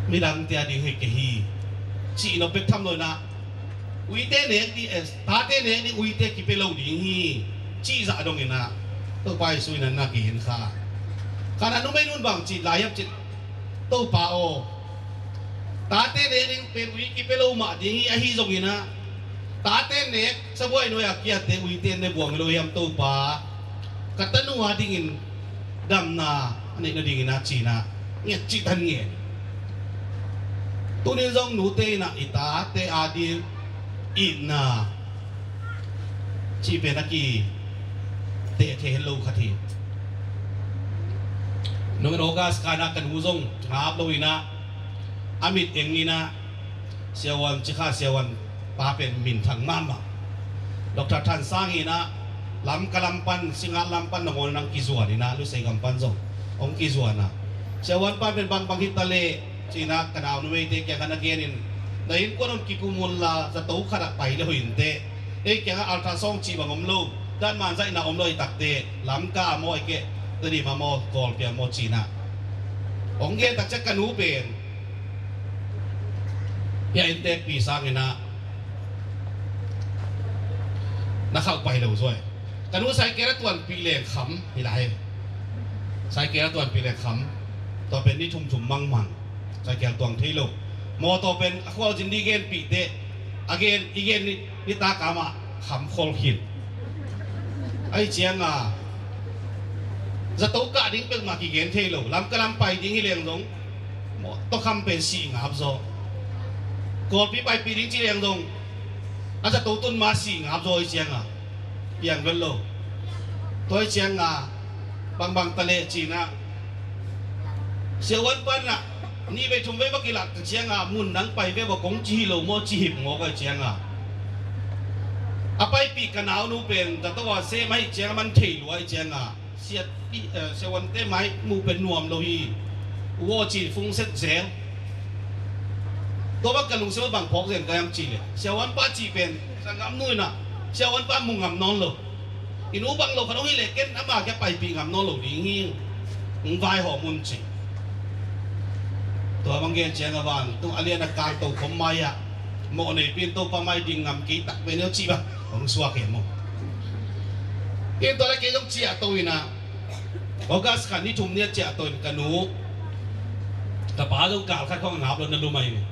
midangte a ding hi kei hi, cih nop bek tham lo in ah uite nek ding, eh, tate nek ding uite kipia lo ding hi, cih zah dongin ah Topa Jesu in ah na kihin kha. Kanaan numei nun bang ci lai hiam cih, Topa aw, tate nek ding pen ui kipia lo mah ding hi, ahi zongin ah tate nek sabuai nuai a kiatte uite ne buang hi lo hiam Topa, ka tanu a dingin damna a neih nadingin ah ci-in ah nget cih tan ngen. Tunin zong nute in ah i tate a ding itna cih pen a kiteh thei het lo khat hi. Nung in August khan ah ka nu zong ngap lo in ah a mit eng in ah siavuan ci kha, siavuan pa pen minthang mahmah. Doctor Than Sang in ah Lamka lam pan, Singngat lam pan nangawn in ah kizuan in ah, Lusei gam pan zong hong kizuan ah, siavuan pa pen bangbang hi ta leh ci-in ah ka nau numeite kiang khan a gen in, na innkuan un kikum un la, zato khat ah pai le hoih inteh. Ei kiangah ultrasound cih bang om lo, datman zaihna om lo, i takte Lamka ah maw, ei keh Tedim ah maw, Kawlpi ah maw ci-in ah hong gen tak ciang ka nu pen hia inntekpi sangin ah na khauh pai lo zaw e. Ka nu cycle a tuanpih leng kham hi lai. Cycle a tuanpih leng kham. Tua pen ni thum thum mangmang. Cycle tuang thei lo. Mawtaw pen a khualzin ding genpih teh a gen, i gen ni, nitak a mah kham khol khin. Ahih ciangin zato kah ding peuhmah kigen thei lo. Lamka lam pai ding hi leng zong mawtaw kham pen sih ngap zaw. Kawlpi paipih ding ci leng zong a zato tun ma sih ngap zaw ahih ciangin piang vet lo. Tua ahih ciangin bangbang ta leh ci-in ah siavuan pan ah nih vei thum vei va kilak tak ciangin mun dang pai ve va kong ci hi lo maw, ci hip ngawk ahih ciangin a paipih ka naunu pen zato a sem ahih ciangin man thei lua ahih ciangin siapi, eh, siavuante mai muh pen nuam lo hi. U aw ci fung set zel. Tua bang ka lungsim ah bang phawk zen ka hiam cih leh siavuan pa cih pen sanggam nu in ah siavuan pa mu ngam nawn lo. I nu bang lo khat hong hi leh ken ama kiang paipih ngam nawn lo ding hi. Hong vaihawm un ci. Tua bang gen ciangin a van tung a lian a kang tokhom mai ah Mawh neipi in Topa mai ding ngam kei tak pen eo cih bang hong suak hi maw. Hi tua le kei zong ciahto in ah, August kha ni thum ni a ciahto in ka nu, ka pa zong kal khat khawng a ngap lo na lum ahi ve.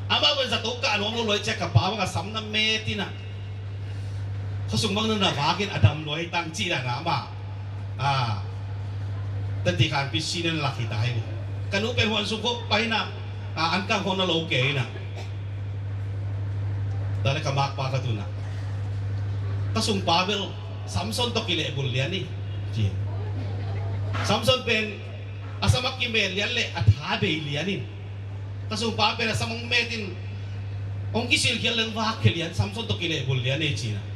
Amah pen zato kah nuam lo lua hi ciah, ka pa bang a sam na met in ah, khuasung bang na na vak in a dam lua hi tang cih dan a amah, a, tati khanpi si na lak hi ta hi ve. Ka nu pen huan sung khawng pai in ah, a, an kang khawng na lo kei in ah, tua le ka makpa ka tun ah, ka sungpa bel Samson tawh kilehbulh lian hi, ci. Samson pen a sam a kimet lian le a tha bei lian hi. Ka sungpa pen a sam hong met in, hong kisilkhial leng vak khia lian, Samson tawh kilehbulh lian hi, ci in ah.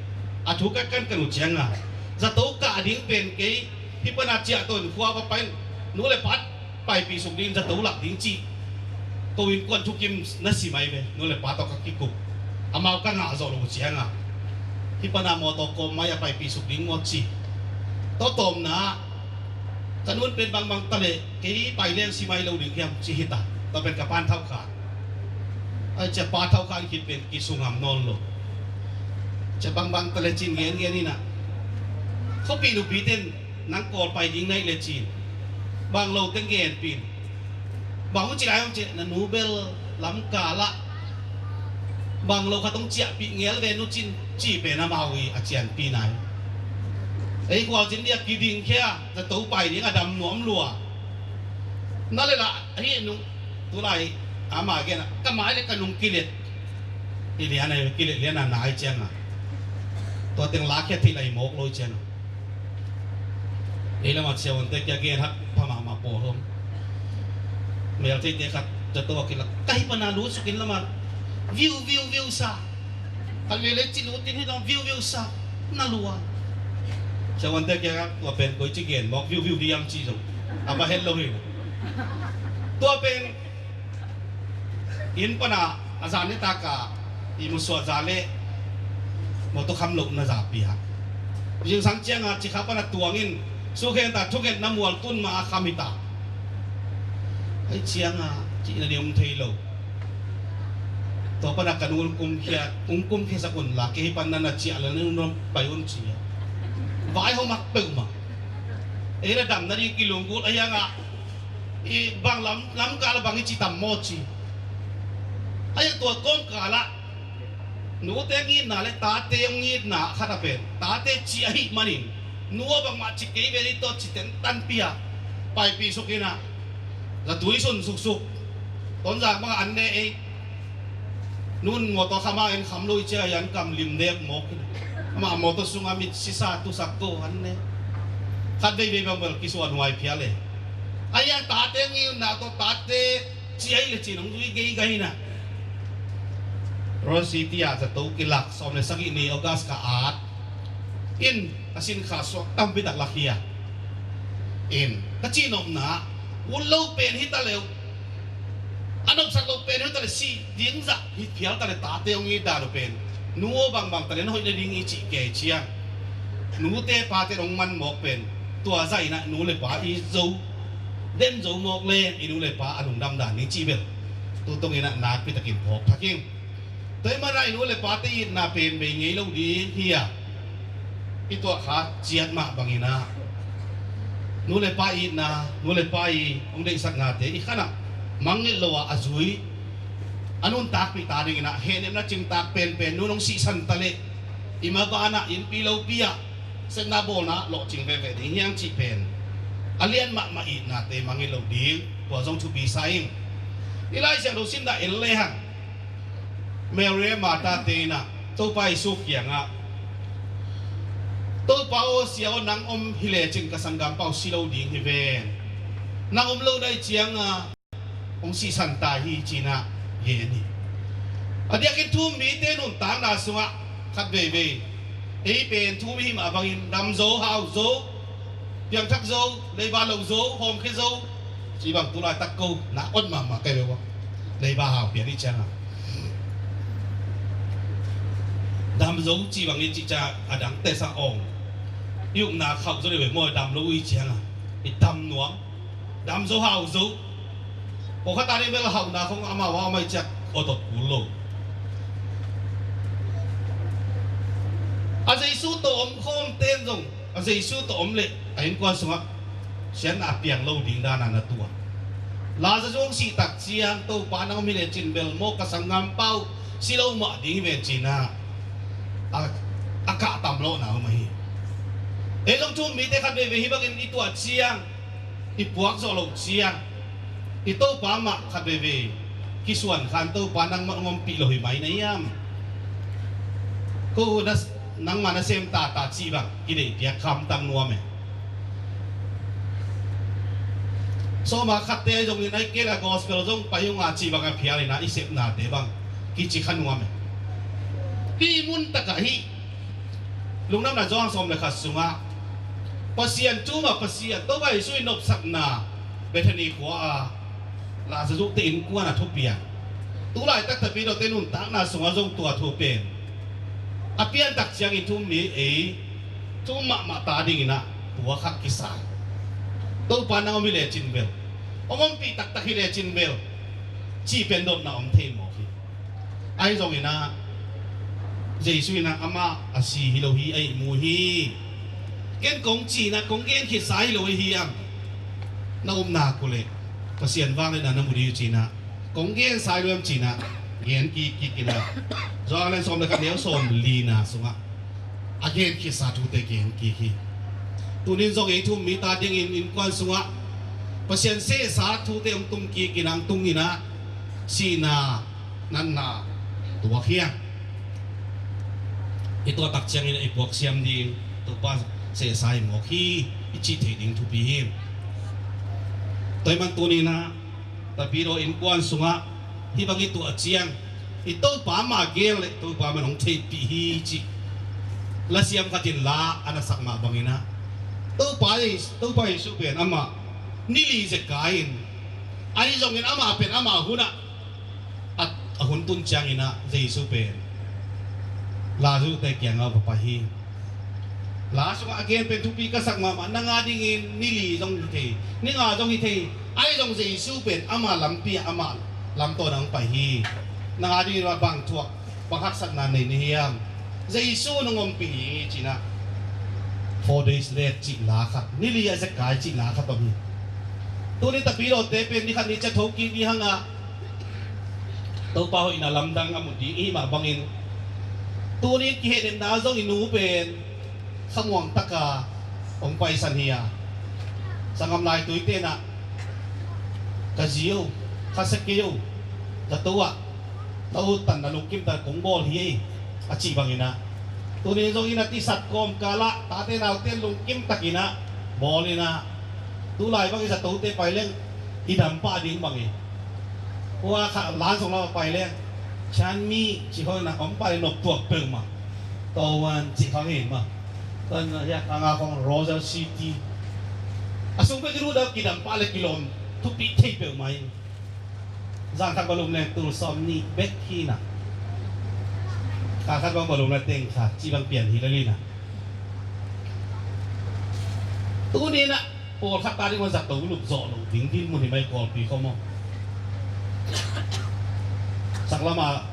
A thu ka kan ka nu ciang a, zato kah ding pen kei hih pan a ciahto in khua va pai in, nu le pa paipih suk ding, zato lak ding cih ko innkuan thukim na sim ahi ve. Nu le pa tawh ka kikup, amau ka ngah zawh lo ciang a, hih pan a mawtaw kawm mai a paipih suk ding maw ci. Tua tawpna ah ka nu in pen bangbang ta leh kei pai leng si mai lo ding hiam ci hi ta. Tua pen ka pa'n thau khan. Ai, cia pa thau khan khit pen kisungam nawn lo. Cia bangbang ta leh ci in ngen ngen in ah, khuapi nupi ten nang kawl pai ding na hih leh ci in, bang lo teng genpih in. Bang hong ci lai hong ci leh, na nu bel lamkal ah bang lo khat hong ciahpih ngel ve nu cin, cih pen amau i a cianpi nai. Ei khualzin ding a kiding khia, zato pai ding a dam nuam lua. Na le lah ahi nung, tulai ama gen ah, ka mai le ka nung kilet. I lian a, kilet lian a nai ciang a, tua teng lakhia thei lai mawk lo ciang a. Ei lamah siavuante kia gen hak pha mahmah pawl hong. Meltheite khat zato a kilak, ka hih pan a lutsuk in lamah viu viu viu sa. Ka lele ci lut in hi dong viu viu sa. Na lua. Siavuante kia tua pen koi ci gen mawk viu viu diam ci zong a va het lo hi. Tua pen inn pan a, a zan nitak a i musuah za le mawtaw kham loh na za pia. Zingsang ciang a cikha pan a tuang in, sukhen ta thukhen na mual tun ma a kham hi ta. Ai ciang a cihna ding om thei lo. Tua pan a ka nu ung kumkhia, ung kumkhia sak un la, kei hih pan na na ciah la na nu pai un ci a. Vai hawm mak peuhmah. Ei la damna ding kilunggulh a hiang a, i bang lam, lamkal a bang i ci tam maw ci. A hiang tua kawmkal ah nute ngitna le tate hong ngitna khat a pen tate ci ahih manin, nu aw bangmah ci kei ve ni tawh ci tentanpi a paipih suk in ah, zatui sun suksuk. Tonzang bang a an ne ei. Nun mawtaw kham a en kham lo i cia, an kam lim dek mawk hi. Amah mawtaw sungah mit sisa tusak ko an ne. Khat veivei bang bel kisuan huai phial e. A hiang tate ngilna tawh tate ci ahi le cin hong zui geigai na. Royal City ah zato kilak sawm le sagih ni August ka at in, a sinkha suak tampi tak lak hi a. In ka cihnopna, ut lo pen hi ta leu, a nopsak lo pen hi ta le, sih ding zah hi phial ta le, tate hong it dan uh pen nu aw bangbang ta le na hoih le ding i cih kei ciang, nute pate hong man mawk pen tua zah in ah nu le pa i zo den zo mawk le i nu le pa a lungdam dan ding cih bel tu tong in ah nakpi takin phawk thak ing. Tua ahih manin i nu le pate itna pen bei ngei lo ding hi a, i tuah kha ciat mah bangin ah nu le pa itna, nu le pa i hong deihsaknate i khan ah mangngilh lo a, a zui a nuntakpih ta dingin ah hehnepna cingtak penpen, nun hong sihsan ta leh i maban ah innpi lopi ah sepna bawlna lawhcing veve ding hi hang cih pen a lian mahmah itnate mangngilh lo ding, tua zong thupi sa ing. I Lai Siangtho simna en lehang Mary Martha te in ah Topa Jesu kiangah, Topa aw, Sia aw, nang om hi lecin ka sanggampa uh si lo ding hi ven. Nang om lo na hih ciangah hong sihsan ta hi, ci-in ah gen hi. A diakin thu-um mite nuntakna sungah khat veivei, ei pen thu-um i hih mah bangin dam zo, hau zo, piangthak zo, leiba loh zo, hawmkhia zo, cih bang tu laitak ko na on mahmah ka hi ve ua. Leiba hau pian i ciangah dam zo cih bang i cih ciang a dangte sang awng, i upna khauh zo dih ve maw, dam lo i ciangah i dam nuam. Dam zo, hau zo. Pawlkhat a ding bel hauhna khong amau a om ahih ciang awt awt kul lo. A Jesu tawh om khawmte in zong a Jesu tawh om leh a innkuan sungah siatna a piang lo ding dana na tuak. Lazarus hong sih tak ciang, Topa nang om hi lecin bel maw, ka sanggampa uh si lo mah ding hi ven ci-in ah a, a kahtam lawhna om ahi. Ei zong thu-um mite khat veivei hih bangin i tuah ciang, i puak zawh loh ciang, i Topa mah khat veivei kisuan khan, Topa nangmah hong ompih lo hi mai na hiam? Ko na, nangmah na sem tata cih bang kideih piak khamtang nuam e. Sawma khatte ahi zongin, ahih kei leh gospel zong pai ung a cih bang a phial in ah i sepnate bang kici kha nuam e. Hih mun takah hih Lungdamna Johan sawm le khat sungah Pasian thu-um ah, Pasian Topa Jesu in nopsakna Bethany khua a Lazarus te innkuan a thupiak. Tulaitak Tapidawte nuntakna sungah zong tua thu pen a piantak ciangin thu-um mi ei thu-um mahmah ta dingin ah tua khat kisai. Topa nang om hi lecin bel, hong ompih taktak hi lecin bel cih pen dotna om thei mawk hi. Ahi zongin ah Jesu in ah amah a si hi lo hi, a ihmu hi. Ken kong ci-in ah kong gen khitsa hi lo ahi hiam? Na upna uh leh Pasian vangliatna na mu ding uh ci-in ah, kong gensa hi lo hiam ci-in ah gen kik kik in ah, Johan lian sawm le khat, neu sawm lina sungah a gen khitsa thute gen kik hi. Tunin zong ei thu-um mite adingin innkuan sungah Pasian sehsa thute hong tung kik in ah, hong tung in ah, sihna, natna tuak hi a, i tuah tak ciangin i puak siam ding, Topa sehsa hi mawk hi i cih theih ding thupi hi. Tua ahih man tunin ah Tapidaw innkuan sungah hih bang i tuah ciang, i Topa mah gel leh Topa mah in hong theihpih hi cih lasiam khat in la a na sak mah bangin ah, Topa Jesu, Topa Jesu pen amah ni li zekai-in, ahi zongin amah pen amah hunah a, a hun tun ciangin ah Jesu pen Lazarus te kiangah va pai hi. La sungah a gen pen thupi ka sak mahmah, nang adingin ni li zong hi thei, ni nga zong hi thei, ahi zong Jesu pen ama lampi ah ama lam tawh nang pai hi. Nang adingin bang thuak, bang haksatna nei na hiam? Jesu nong ompih hi ci-in ah, four days late cih la khat, ni li a zekai cih la khat om hi. Tuni Tapidawte pen ni khat ni ciang thokik ding hang a, Topa hoihna lamdang a mu ding i hih mah bangin, tuni kihehnepna zong i nu pen khamuang taka hong paisan hi a, sanggam laituite in ah, ka zi o, khasia kei o, zato ah na uttan, na lungkimtan kong bawl hi ei, a cih bangin ah, tuni zong in ah tisat kawmkal ah tate naute lungkim takin ah bawl in ah, tulai bangin zatote pai leng i dam pah ding bangin, hua kha lan sung lam a pai leng, Chanmi cih khawng in ah om pah ding, nop tuak peuhmah. Towan cih khawng hi mah. Tua in ah hiah khang a khawng Royal City, a sung peuh kiluh dam, kidam pah le kilawm thupi thei peuhmah hi. Zan khat va lum leng tul sawmnih bek hi in ah, kha khat bang va lum leng teng kha cih bang pian hi lel in ah, tuni in ah pawlkhat ta ding mah zato lup zawh loh ding dinmun hi mai, Kawlpi khua maw. Saklam ah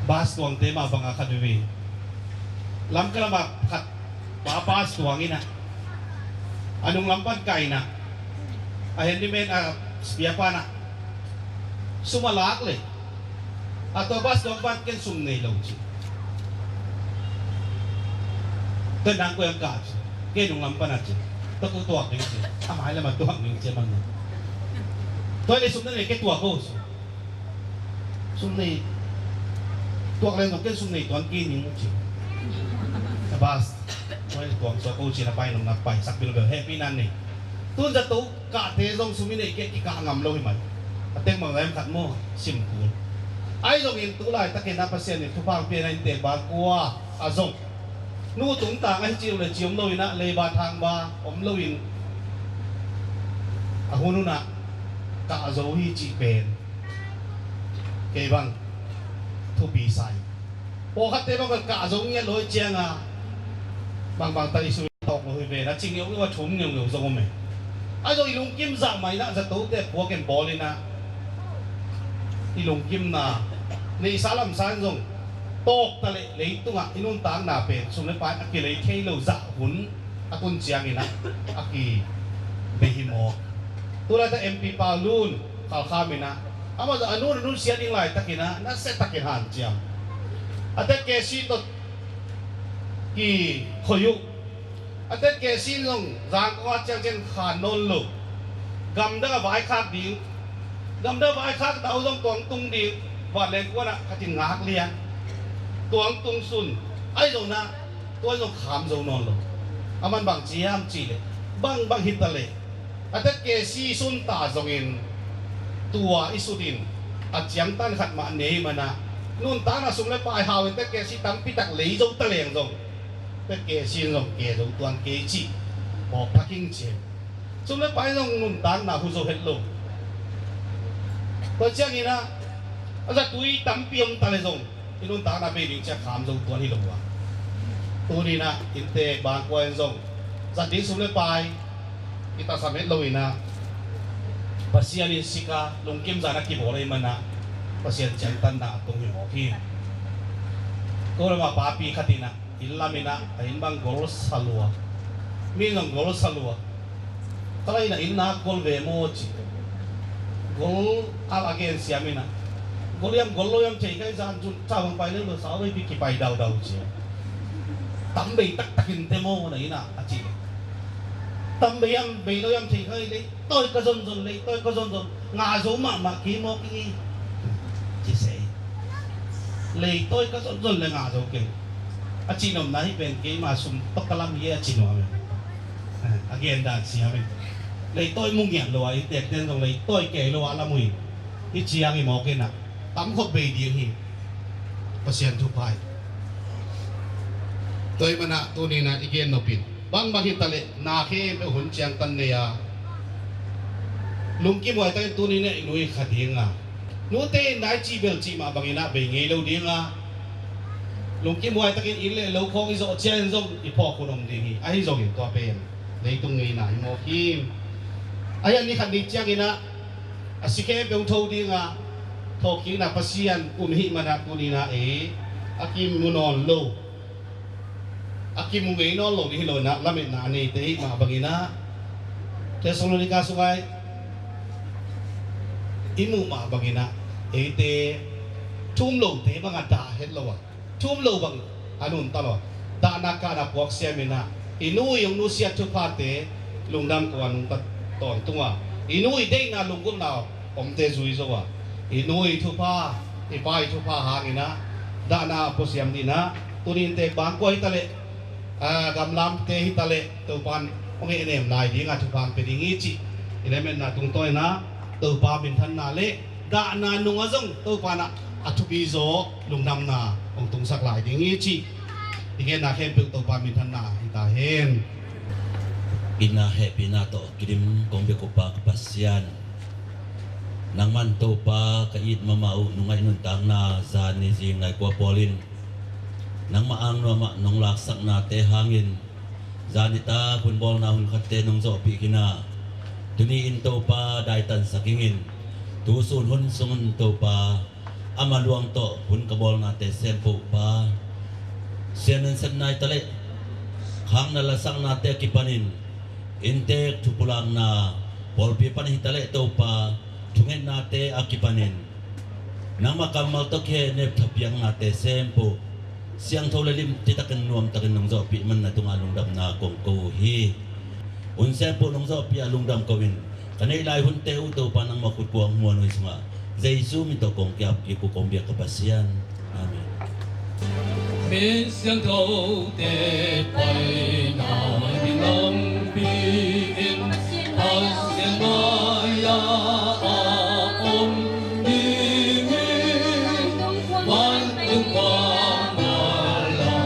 bus tuangte mah bang a khat veve, Lamka lam ah khat pa bus tuang in ah, a nunglam pan kai in ah, a handyman, a spare pa in ah sum a lak leh, a tua bus tuang pan ken sum nei lo ci. Ken nang koi ang kah ci. Ken nunglam pan a ci. Tua ko tuak ding ci. A mai lam a tuak ding ci man. Tua leh sum na nei kei, tuak ko ci. Sum nei, tuak leng zong ken sum nei tuan kei ning ci. A bus, tua leh tuang suak ko ci, na pai nong na pai sak bil bel happy nan nei. Tun zato kahte zong sum i neih kei kikah ngam lo hi mai. A teng bang lem khat maw, sim kul. Ahi zongin tulaitakin a Pasian in thupha hong pia na inntek bang kua ah zong, nu tungtang ahi ci lo le ci om lo in ah, leiba thangba om lo in, a hun hun ah kah zo hi cih pen kei bang thupi sa hi. Pawlkhatte bang kah zo ngiat lo hi ciang a, bangbang ta i su tawk lo hi ven, a ci ngeungeu, a thum ngeungeu zong om e. Ahi zong i lungkim zah mah in ah, zatote puak in bawl in ah, i lungkimna neihsa lamsa in zong tawk ta leh leitungah i nuntakna pen sum le pai a kilei thei lo zah hun a tun ciangin ah a kibei hi maw? Tulaitak M P Pau Lun Khalkham in ah amah zong a nun a nunsia ding laitakin ah nasia takin hanciam. A tet K C tawh kikhoi uh. A tet K C zong zangkong a ciang ciang khan nawn lo. Gamdang a vaikhak ding, gamdang a vaikhak dau zong tuang tung ding. Vanleng kuanah khatin ngak lian tuang tung sun. Ahi zongin ah tua zong kham zo nawn lo. Aman bang ci hiam cih leh, bang bang hi ta leh a tet K C sunta zongin tua i sutin a ciangtan khat mah nei manah nuntakna sum le pai hau in tet K C tampi tak lei zo ta leng zong tet K C in zong ke zo tuan kei cih phawk thak ing ci. Sum le pai zong nuntakna hu zo het lo. Tua ciangin ah a zatui tampi om ta leh zong i nuntakna bei ding ciah kham zo tuan hi lo uh a. Tuni in ah inntek bangkua in zong zat ding sum le pai i tasam het lo in ah Pasian in sika lungkim zan a kibawl ahih manah Pasian ciangtanna a tung hi mawk hi. Ko lamah papi khat in ah inn lam in ah a inn bang gol sa lua. Mi in zong gol sa lua. Ka lai in ah inn nak gol ve maw ci. Gol al a gen siam in ah gol hiam gol lo hiam thei kha hi zan zun ca bang pai leng lo sa vei pi kipai daudau ci. Tam bei taktakin te maw na in ah a ci. Tam bei hiam bei lo hiam thei kha hi leh tawi ka zonzon, leitawi ka zonzon, ngah zo mahmah kei maw kei, ci se. Leitawi ka zonzon le ngah zo kei. A cihnopna hih pen keima sum tawh ka lam hi e a ci nuam e. A gen dan siam e. Leitawi mu ngiat lo a inntekten zong leitawi kei lo a lam uh hi. Hih ciang i mawk in ah tam khop bei ding hi. Pasian thupha hi. Tua ahih manah tuni in ah i gen nop in bang bang hi ta leh na khempeuh hun ciangtan nei a lungkim huai takin tuni in ah i nu i kha ding a, nute in nai cih bel cih mah bangin ah bei ngei lo ding a, lungkim huai takin inn le lo khawng i zawh ciangin zong i phawk hun om ding hi. Ahi zongin tua pen leitung ngeina hi mawk hi. Ahi a ni khat ni ciangin ah a si khempeuh tho ding a, thawhkikna Pasian um i hih manah tuni in ah ei a kimu nawn lo, a kimu ngei nawn lo ding hi lo in ah lametna a neite i hih mah bangin ah Thessalonika sungah i muh mah bangin ah eite thu um lote bangah dah het lo a, thu um lo bang a nunta lo a, dahna kahna puak siam in ah i nu i hong nusiat thuphate lungdam ko a nungta tawntung a, i nu i deihna lunggulhna omte zui zo a, i nu i thupha, i pa i thupha hangin ah dahna a puasiam ding in ah tuni inntek bangkua hi ta leh, a, gamlamte hi ta leh Topan hong hehnem lai ding a thupha hong pia ding hi cih i lametna tungtawn in ah Topa minthanna le dahna nungah zong Topa in ah a thupi zaw lungdamna hong tungsak lai ding hi cih i genna khempeuh Topa minthanna hi ta hen. Itna hehpihna tawh kidim kong biak uh Pa ka Pasian, nangman Topa ka it mahmah uh nungah i nuntakna zan ni zing nai kua pawl in nangmah angnuamah nong laksaknate hangin zan nitak hun bawlna hun khatte nong zawhpih khin a, tuni in Topa daitansak ingin tu sun hun sungin Topa a maluang tawh hun ka bawlnate sempoh Pa, sian nunsiatna hi ta leh khakna lasaknate a kipanin inntek thupulakna pawlpi pan hi ta leh Topa thungetnate a kipanin nangmah kammal tawh khe neptha piaknate sempoh siangtho le limtitakin nuamtakin nong zawhpih man na tungah lungdamna kong ko uh hi. Hun sempoh nong zawhpih a lungdam ko in ka neih lai hunte uh Topa nangmah khut kuang muan uh hi sungah Jesu min tawh kong kiap kik uh kong biak ka Pasian. Amen. Min siangthote paina ding lampi in Pasian mai-ah a om ding hi. Vantung kua mala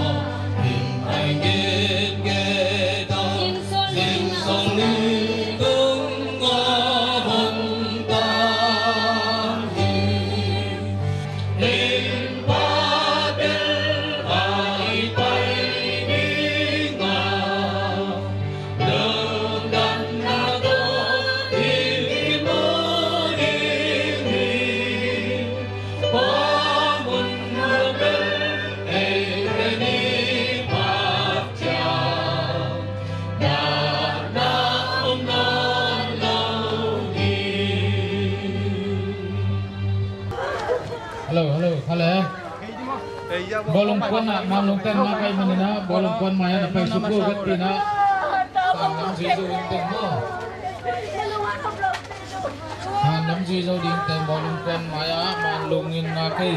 in ai gen geta zingsang ni tung a hong ta hi. Eng pa bel a i pai ding a Bawlung kuan ah Manlung ten na kai manin ah, bawlung kuan mai ah na pai suk uh vet pi na. San lam zui zo in ten maw. San lam zui zo ding ten bawlung kuan mai ah Manlung in na kai.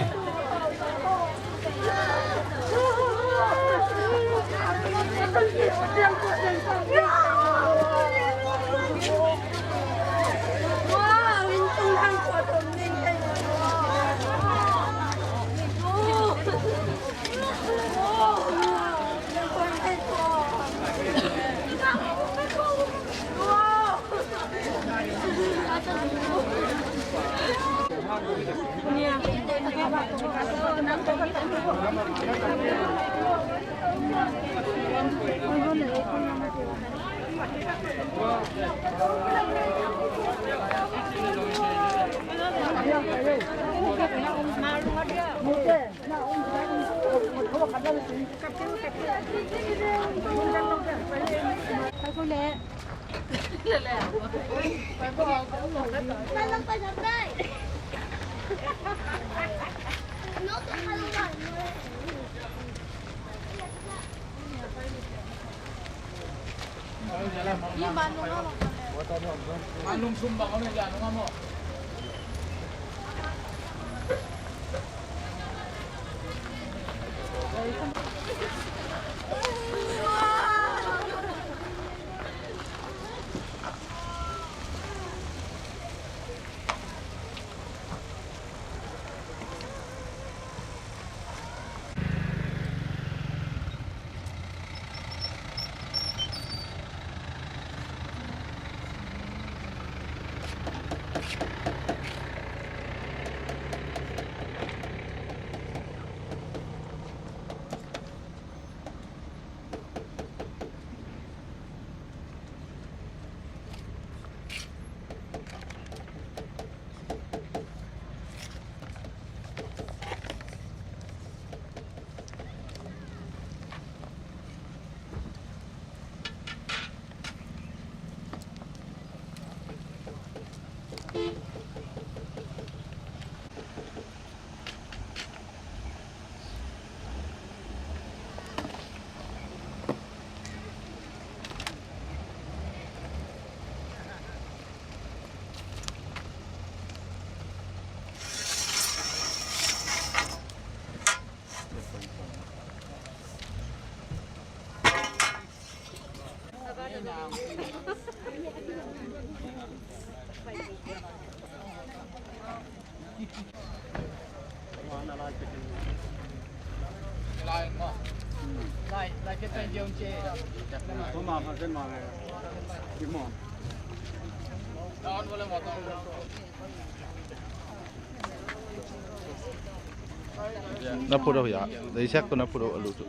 Na put uh ya, dei sek tu na put uh a lut uh.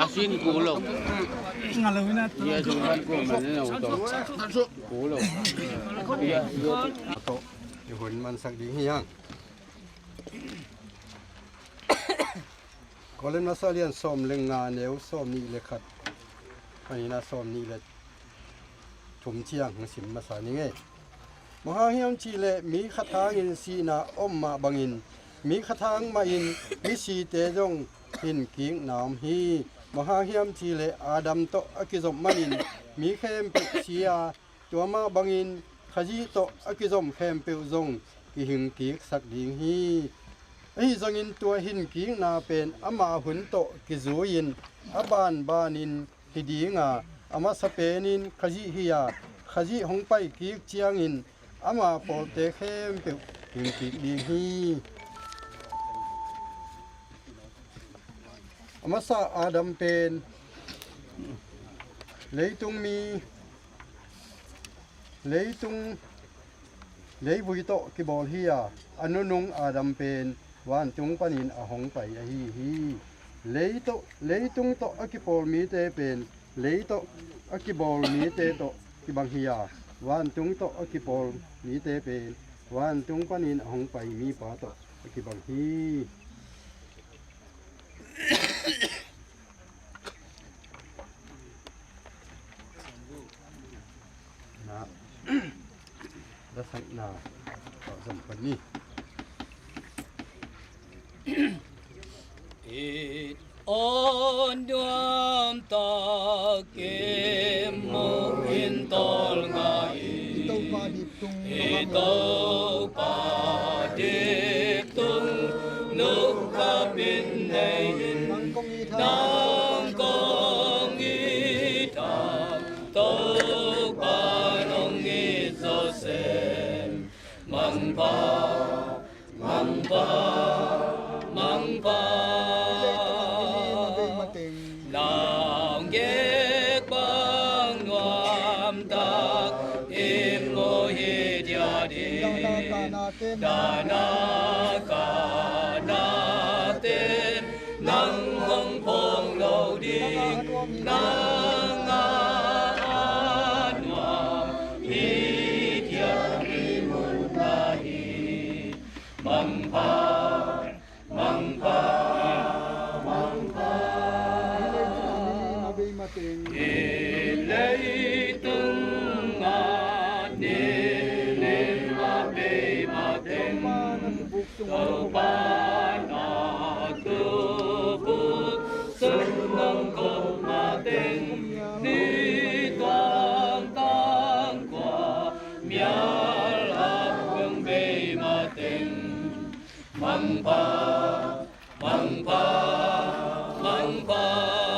A sin ku lo. Ia sung kan ku man lo to. Ku lo. Ia. I hun mansak ding hi hang. Korin masa lian sawm le nga neu sawm nih le khat, a nihna sawm nih le thum ciang hong sim masa ning ei. Bang hang hiam cih leh mi khat hangin sihna om mah bangin mi khat hang mahin misite zong hin kikna om hi. Bang hang hiam cih leh Adam tawh a kizop manin mi khempeuh si a, tua mah bangin Khazih tawh a kizom khempeuh zong kihingkiksak ding hi. Ahi zongin tua hinkikna pen ama hun tawh kizui-in a banbanin hi ding a, a masa penin Khazih hi a, Khazih hong paikik ciangin ama pawlte khempeuh hingkik ding hi. A masa Adam pen leitung mi, leitung, leivui tawh kibawl hi a, a nunung Adam pen vantung panin a hong pai ahi hi. Lei tawh, leitung tawh a kipawl mite pen lei tawh a kibawl mite tawh kibang hi a, vantung tawh a kipawl mite pen vantung panin a hong pai mipa tawh a kibang hi. Na, na sang na, zam pan ni. It on nuam tak, i mu in tol ngai. I Topa dip tung, i Topa dip tung, nukap in nei in, nang kong it hang, nang kong it hang, Topa nong it zawh sem. Mangpha, Mangpha, Mangpha. Nang gek bang nuam tak i mu hi dia ding. Dana kana ten nang hong phong lo ding. Nang a nuam hi dia i mun na hi. Mangpha, Mangpha, Mangpha. Hi leitung a ni lim a bei mateng, Topa na tuukhuk sung nong koh mateng, ni tuang tang kua mial a hong bei mateng. Mangpha, Mangpha, Mangpha.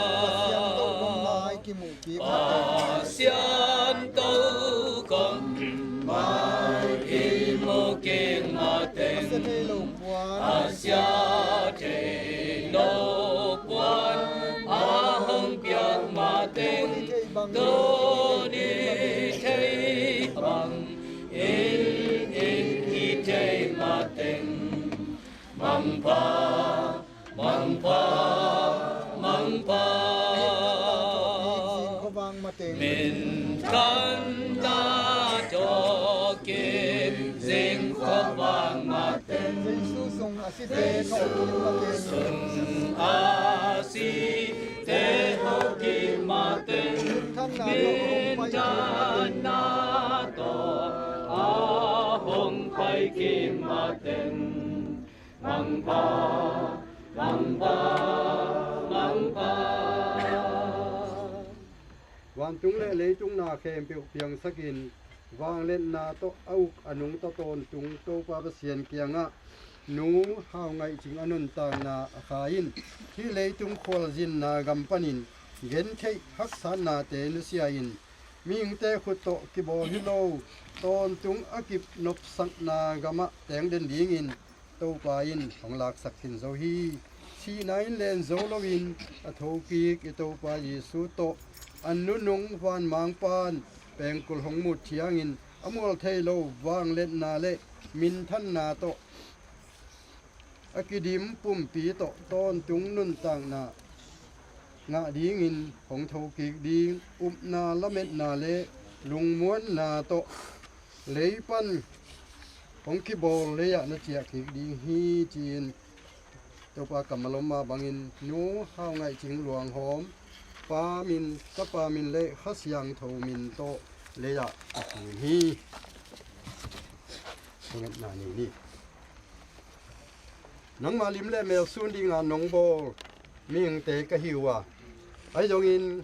Pasian tokhom mai kimu kik mateng. Pasian tokhom mai kimu kik mateng. A sia thei lo puan, a sia thei lo puan a hong piak mateng. Tuni thei bang in, in i thei mateng. Mangpha, Mangpha, Mangpha. Minthanna tawh kim zing khuavang mateng. Jesu sung a site tawh kim mateng. Jesu sung a site tawh kim mateng. Minthanna tawh a hong pai kim mateng. Mangpha, Mangpha, Mangpha. Vantung le leitung na khempeuh piangsakin, vangliatna tawh a uk a nungta tawntung Topa Pasian kiangah Nu Hau Ngaih Cing a nuntakna a kha in, hih leitung khualzinna gam panin gentheih haksatnate nusia in, mihingte khut tawh kibawl hi lo tawntung a kip nopsakna gamah teng den dingin Topa in hong laksak khin zo hi. Sihna in len zo loin a thokik i Topa Jesu tawh a nunung vanmangpa'n pengkul hong mut thiangin a mual thei lo vangliatna le minthanna tawh a kidim pumpi tawh tawntung nuntakna ngah dingin hong thokik ding, upna, lametna le lungmuanna tawh lei pan hong kibawl lei-ah na ciah kik ding hi, ci-in Topa kammal om mah bangin Nu Hau Ngaih Cing Luang Hawm pa min, Tapa min le Kha Siangtho min tawh lei-ah a kum hi. Thungetna nei ni. Nangmah lim le mel sun dinga nong bawl mihingte ka hi uh a, ahi zongin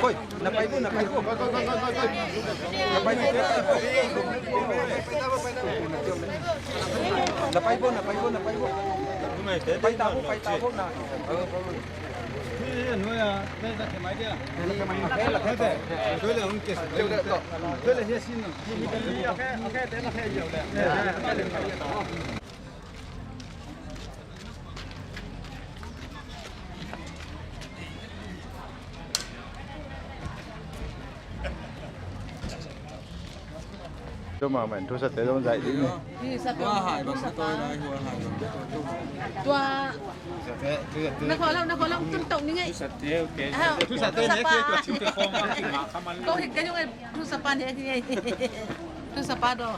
Koi, na pai bo, na pai bo. Na pai bo, na pai bo. Na pai bo, na pai bo, na pai bo. Pai ta bo, pai ta bo na. Mahmah in thusate zong zaih dih ni. Hua hai bang na tawi lai, hua hai bang na tawi. Tua. Thusate, thusate. Na khua lo, na khua lo, tun tawh ni ngei. Thusate, okay. Ah, thusate, thusapa. Thusate, thusate. Ko hik ka yung ai, thusapa ni ngei. Thusapa do.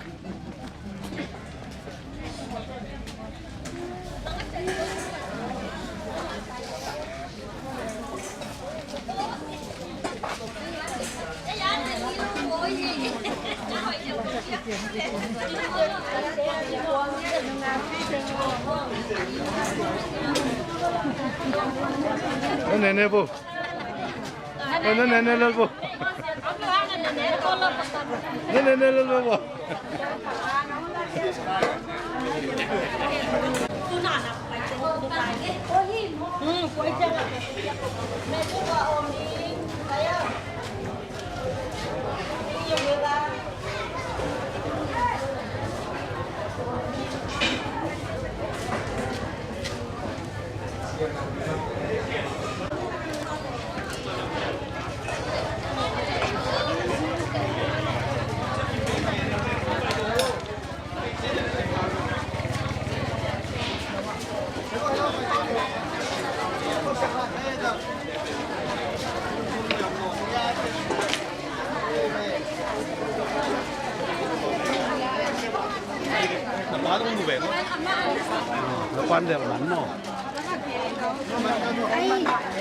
Nene, nene, bo. Nene, nene, lal bo. Nene, nene, lal bo.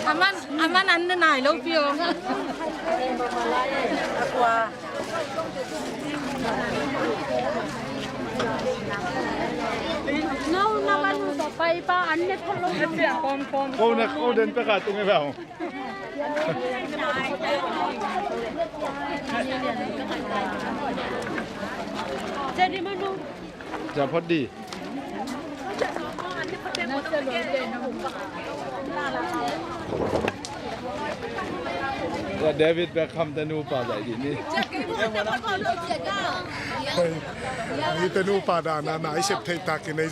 A man, a man an ne nai lo piang. No, na man sa pai pa an ne thalo. Ko na ko den pe ka tung e ba. Jadi manu. Japhot di. Ya David Beckham te nupa zai di ni. Ni te nupa dana na i sep thei tak i nei.